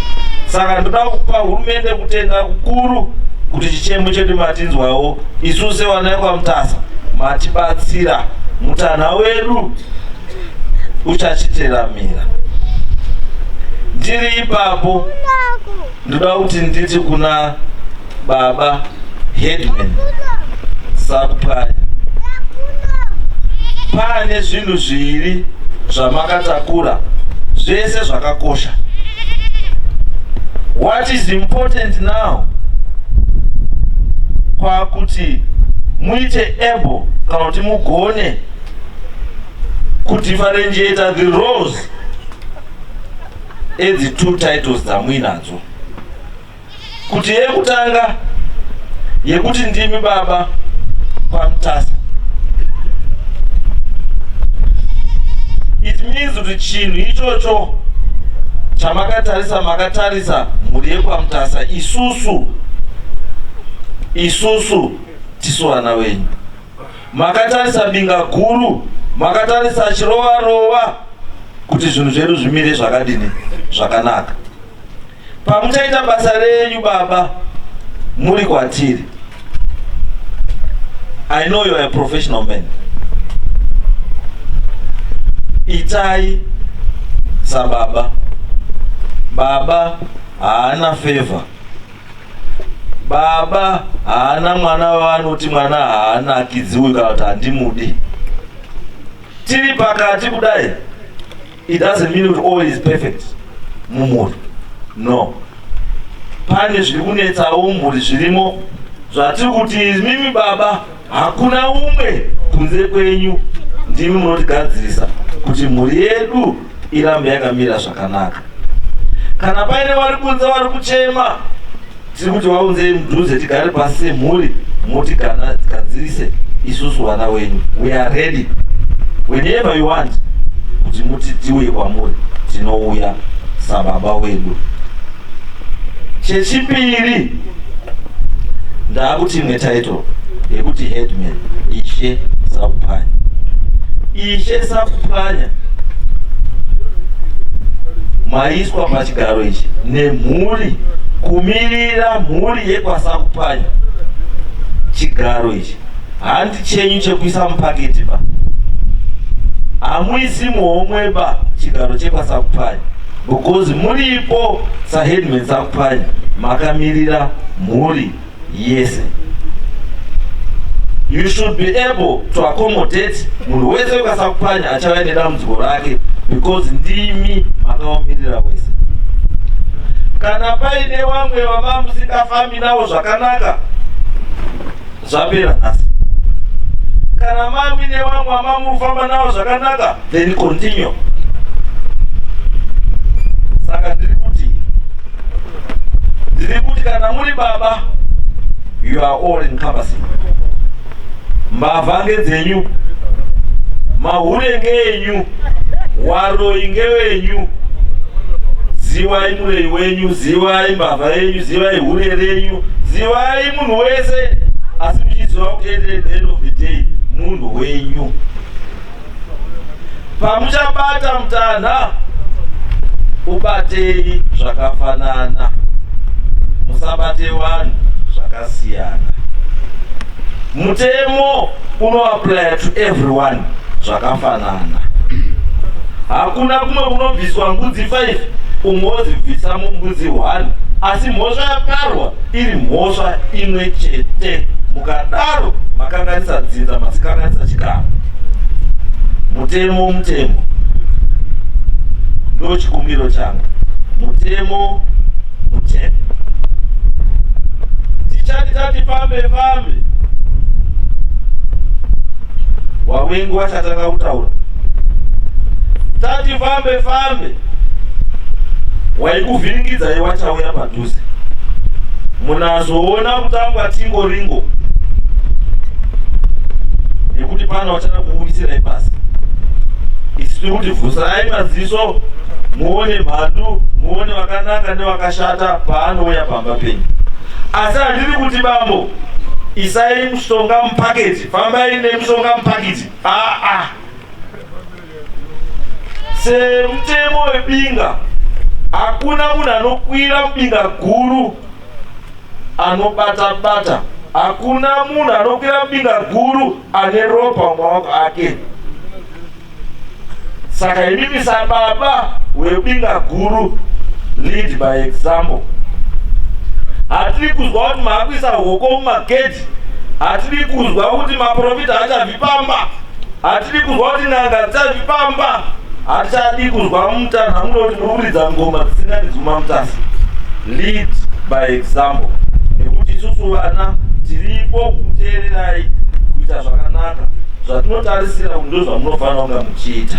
Saka ndoda kupa hurumende kutenda kukuru kuti chichemo chedu matinzwawo. Isu sevana vekwaMutasa matibatsira, mutanha wedu uchachiteramira. Ndiri ipapo, ndoda kuti nditi kuna baba headman Sakupwanya, pane zvinhu zviri zvamakatakura zvese zvakakosha. What is important now kwakuti muite able kana kuti mugone kudifferentiate the roles edzi two titles dzamuinadzo, kuti yekutanga yekuti ndimi baba kwaMutasa, it means kuti chinhu ichocho chamakatarisa, makatarisa mhuri yekwaMutasa. Isusu tisu vana wenyu. Makatarisa binga guru, makatarisa chirova rova kuti zvinhu zvedu zvimire zvakadini zvakanaka. Pamuchaita basa renyu baba muri kwatiri, I know you are a professional man. Itai sababa. Baba haana favor, baba haana mwana wavanoti mwana haanakidzi uyu kana kuti handimudi. Tiri pakati kudai, it doesn't mean kuti all is perfect mumhuri, no. Pane zviri kunetsawo mhuri zvirimo zvatiri kuti mimi baba hakuna umwe kunze kwenyu, ndimi munotigadzirisa kuti mhuri yedu irambe yakamira zvakanaka. Kana paine vari kunze vari kuchema, tiri kuti vaunzei mudhuze, tigare pasi semhuri, mutigadzirise. Isusu vana wenyu, we are ready whenever you want kuti muti tiuye kwamuri, tinouya sababa wedu. Chechipiri, ndaakuti imwe title yekuti headman, Ishe Sakupwanya. Ishe Sakupwanya, maiswa pachigaro ichi nemhuri kumirira mhuri yekwaSakupwanya. Chigaro ichi handi chenyu chekuisa mupaketi ba, hamuisi muhomwe ba chigaro chekwaSakupwanya, because muripo saheadman Sakupwanya makamirira mhuri yese. You should be able to accommodate munhu wese wekwaSakupwanya achava nedambudziko rake, because ndimi makawamirira wese. Kana paine vamwe vama musingafambi navo zvakanaka, zvapera nhasi. Kana mamuine vamwe vamamufamba navo zvakanaka, then continue. Saka ndiri kuti kana muri baba, you are all encompassing. Mbavha ngedzenyu, mahure ngeenyu, waroi ngewenyu. Zivai murei wenyu, zivai mbavha yenyu, zivai hure renyu, zivai munhu wese, asi muchiziva kuti at the end of the day munhu wenyu. Pamuchabata mutanha, ubatei zvakafanana, musabate vanhu zvakasiyana. Mutemo unoapply to everyone zvakafanana. Hakuna kumwe kunobviswa mbudzi 5. Umwe wonzi bvisa mbudzi 1 asi mhosva yaparwa iri mhosva imwe chete. Mukadaro makanganisa dzinza, masikanganisa chikamu. Mutemo mutemo, ndo chikumbiro changu. Mutemo mutemo. Tichati tati fambe fambe, wawengi wachatanga kutaura. Tati fambe fambe, waikuvhiringidzai wachauya padhuze. Munazoona kutambwa tingo ringo nekuti pano vachada kukuisirai pasi. Isu tiri kuti vhusai maziso muone mhandu, muone vakanaka nevakashata paanouya pamba penyu. Asi handiri kuti bambo isai mushonga mupaketi, fambai nemushonga mupakiti. Aa, semutemo webinga hakuna munhu anokwira mubinga guru anobata bata, hakuna munhu anokwira mubinga guru ane ropa mumaoko ake. Saka imimi sababa webinga guru, lead by example. Hatidi kuzwa kuti maakuisa hoko mumagedhi, hatidi kuzwa kuti maprofita achabvi pamba, hatidi kuzwa kuti n'anga dzichabvi pamba, hatichadi kuzwa mutanha munoti muri kuridza ngoma dzisingaridzwi maMutasa. Lead by example, nekuti isusu vana tiripo kukuteererai kuita zvakanaka zvatinotarisira kuti ndo zvamunofanira kunga muchiita.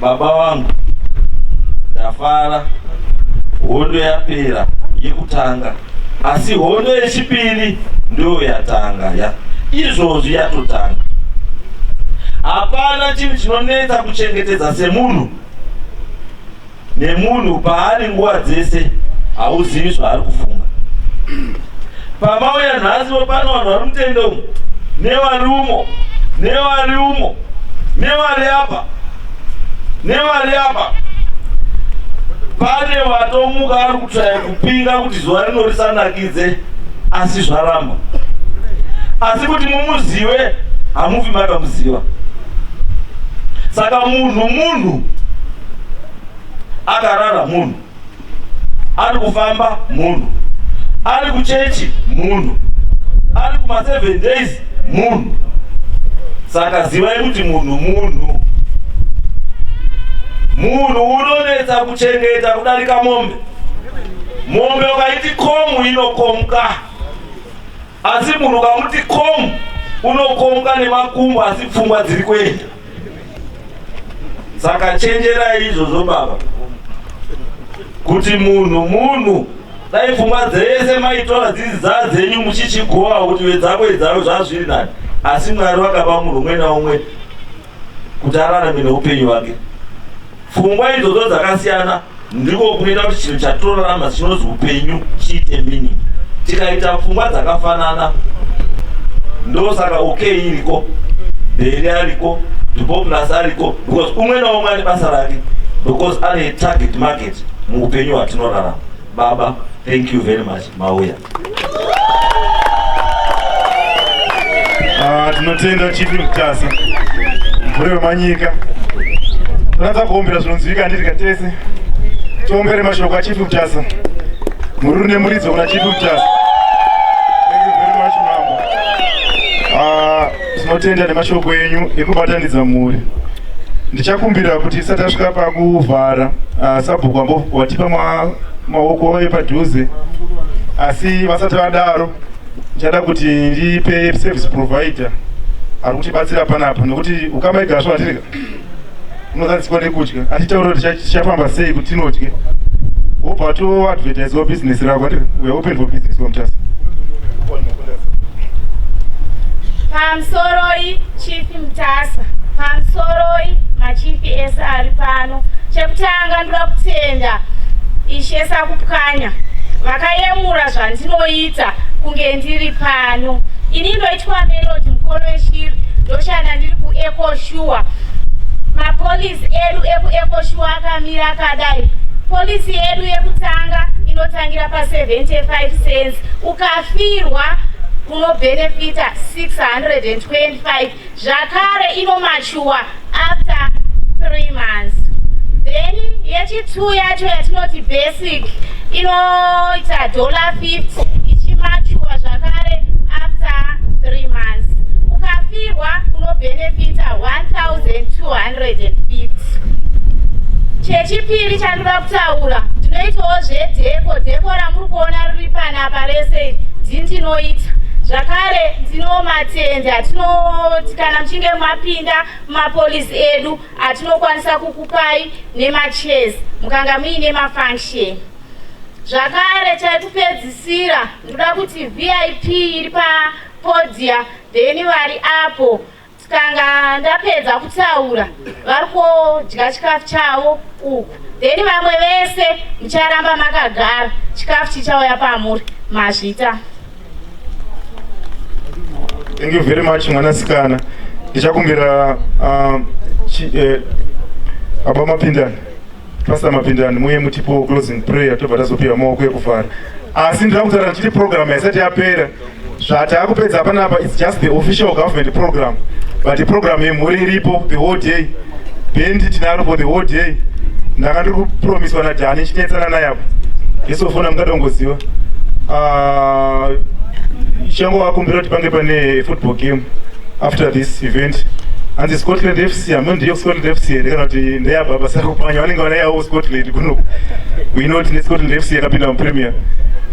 Baba vangu, ndafara hondo yapera yekutanga, asi hondo yechipiri ndo yatanga ya izvozvi yatotanga. Hapana chinhu chinonetsa kuchengetedza semunhu nemunhu paari nguva dzese hauzivi zvaari kufunga. Pamauya nhasi pano vanhu vari mutende umu nevari umo nevari umo nevari apa nevari apa, pane watomuka ari kutsvaya kupinga kuti zuva rino risanakidze, asi zvaramba. Asi kuti mumuzive hamufi makamuziva. Saka munhu munhu akarara, munhu ari kufamba, munhu ari kuchechi, munhu ari kuma 7 days, munhu. Saka zivai kuti munhu munhu munhu unonetsa kuchengeta kudarika mombe. Mombe ukaiti komu inokomuka, asi munhu ukamuti komu unokomuka nemakumbo, asi pfungwa dziri kuenda. Saka chenjerai izvozvo baba, kuti munhu munhu dai pfungwa dzese maitora dzidzi dzaa dzenyu muchichigowa kuti wedzako wedzako zvazviri nani, asi Mwari vakapa munhu umwe naumwe kuti ararame neupenyu hwake. Pfungwa idzodzo dzakasiyana ndiko kunoita kuti chinhu chatorarama chinonzi upenyu chiite meaning. Tikaita pfungwa dzakafanana, ndosaka okay iriko, Bheri ariko, Duboplus ariko, because umwe naumwe ane basa rake, because ane target market muupenyu hwatinorarama. Baba, thank you very much mauya. Ah, tinotenda Chief Mutasa, mvura wemanyika. Tonatsa kuombera zvinonzwika, handiti katese tiombere mashoko aChief Mutasa. Mururu nemuridzo kuna Chief Mutasa. Thank you very much mambo. Ah, tinotenda nemashoko enyu ekubatanidza mhuri. Ndichakumbira kuti isati tasvika pakuvhara, sabhuku ambo watipa maoko epadhuze, asi vasati vadaro ndichada kuti ndipe service provider ari kutibatsira panapa, nekuti ukama igasvo hatirika unozadziswa nekudya. Atitaura kuti tichafamba sei kuti tinodye, wobva toadvertisewo business rako. We are open for business, Mutasa. Pamusoroi Chief Mutasa, pamusoroi machifi ese ari pano. Chekutanga ndoda kutenda Ishe Sakupwanya vakayemura zvandinoita kunge ndiri pano. Ini ndoitwa Melody Mukoro weshiri, ndoshanda ndiri kuEcosure. Mapolisi edu ekuEcosure akamira akadai. Polisi yedu yekutanga inotangira pa75 cents, ukafirwa unobhenefita 625, zvakare inomachuwa after 3 months. Then Then yechi2 yacho yatinoti basic inoita $50 ichimachuwa zvakare after 3 months. Ukafirwa unobhenefita 1250. Chechipiri chandinoda kutaura, ndinoitawo zvedheko. Dheko ramuri kuona riri panapa rese ndini ndinoita. Zvakare ndino matende atinoti kana muchinge mapinda mumapolisi edu atinokwanisa kukupai nemachairs mukanga muine mafunction. Zvakare chekupedzisira ndoda kuti VIP iri papodia then vari apo tikanga ndapedza kutaura vari kodya chikafu chavo uku, then vamwe vese mucharamba makagara, chikafu chichauya pamuri. Mazvita. Thank you very much mwanasikana. Ndichakumbira Baba Mapindani, Pastor Mapindani, muye mutipo closing prayer tobva tazopiwa maoko ekuvhara. Asi ndinoda kutaura ndichiti program haisati yapera. Zvatakupedza panapa it's just the official government program, but program yemhuri iripo the whole day. Bhendi tinaro for the whole day. Ndanga ndiri kupromiswa naDhani chinetsana naye apo ndisofona mungatongoziva. Chango vakumbira kuti pange pane football game after this event. Hanzi Scotland FC, hameno ndiyo Scotland FC here kana kuti ndeyababa Sakupanya, vanenge vanayawo Scotland kuno. We know tine Scotland FC yakapinda muPremier,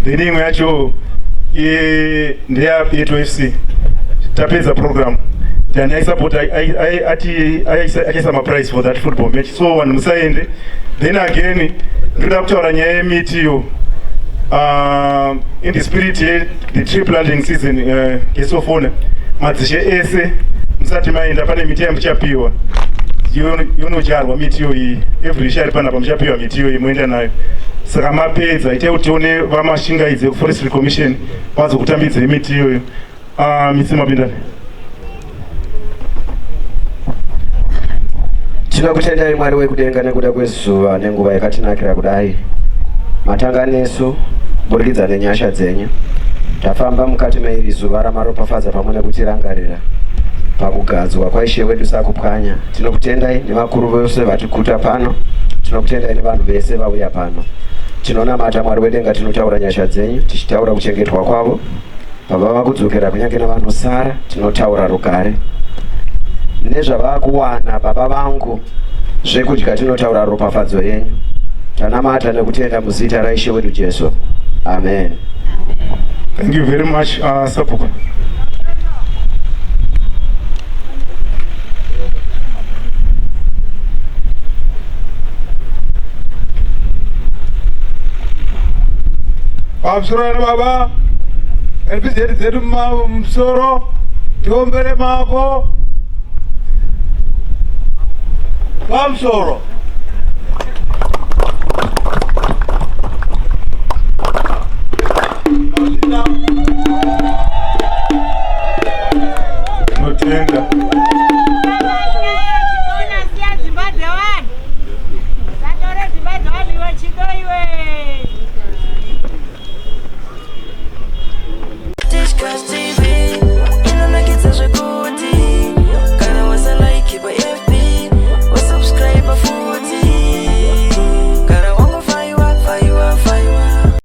then imwe yacho ndeyaBeto FC. Tapedza program, Dani aisupport ati achaisa maprice for that football match, so vanhu musaende. Then again ndinoda kutaura nyaya yemiti iyo in the spirit ye the tree planting season. Gesofona madzishe ese musati maenda, pane miti yamuchapiwa yonodyarwa. Miti iyoyi, every ishe ari panapa muchapiwa miti iyoyi moenda nayo. Saka mapedza itai kuti tione vamashingaidze kuForestry Commission vazokutambidzei miti iyoyo. Misi Mapindani. Tinokutendai Mwari wekudenga nekuda kwezuva nenguva yakatinakira kudai. Matanga nesu burikidza nenyasha dzenyu. Tafamba mukati meiri zuva ramaropafadza pamwe nekutirangarira pakugadzwa kwaIshe wedu Sakupwanya. Tinokutendai nevakuru vose vatikuta pano. Tinokutendai nevanhu vese vauya pano. Tinonamata Mwari wedenga, tinotaura nyasha dzenyu, tichitaura kuchengetwa kwavo pavava kudzokera, kunyange nevanosara tinotaura rugare nezvavakuwana. Baba vangu, zvekudya, tinotaura ropafadzo yenyu. Tanamata nekutenda muzita raIshe wedu Jesu, amen. Thank you very much, Sapuka. Pamusoro ana baba, NPZ dzedu mumusoro, tiombere maoko. Pamusoro. Tinotenda. Siya dzimba dzevanhu, satore dzimba dzevanhu iwe, Chido iwe.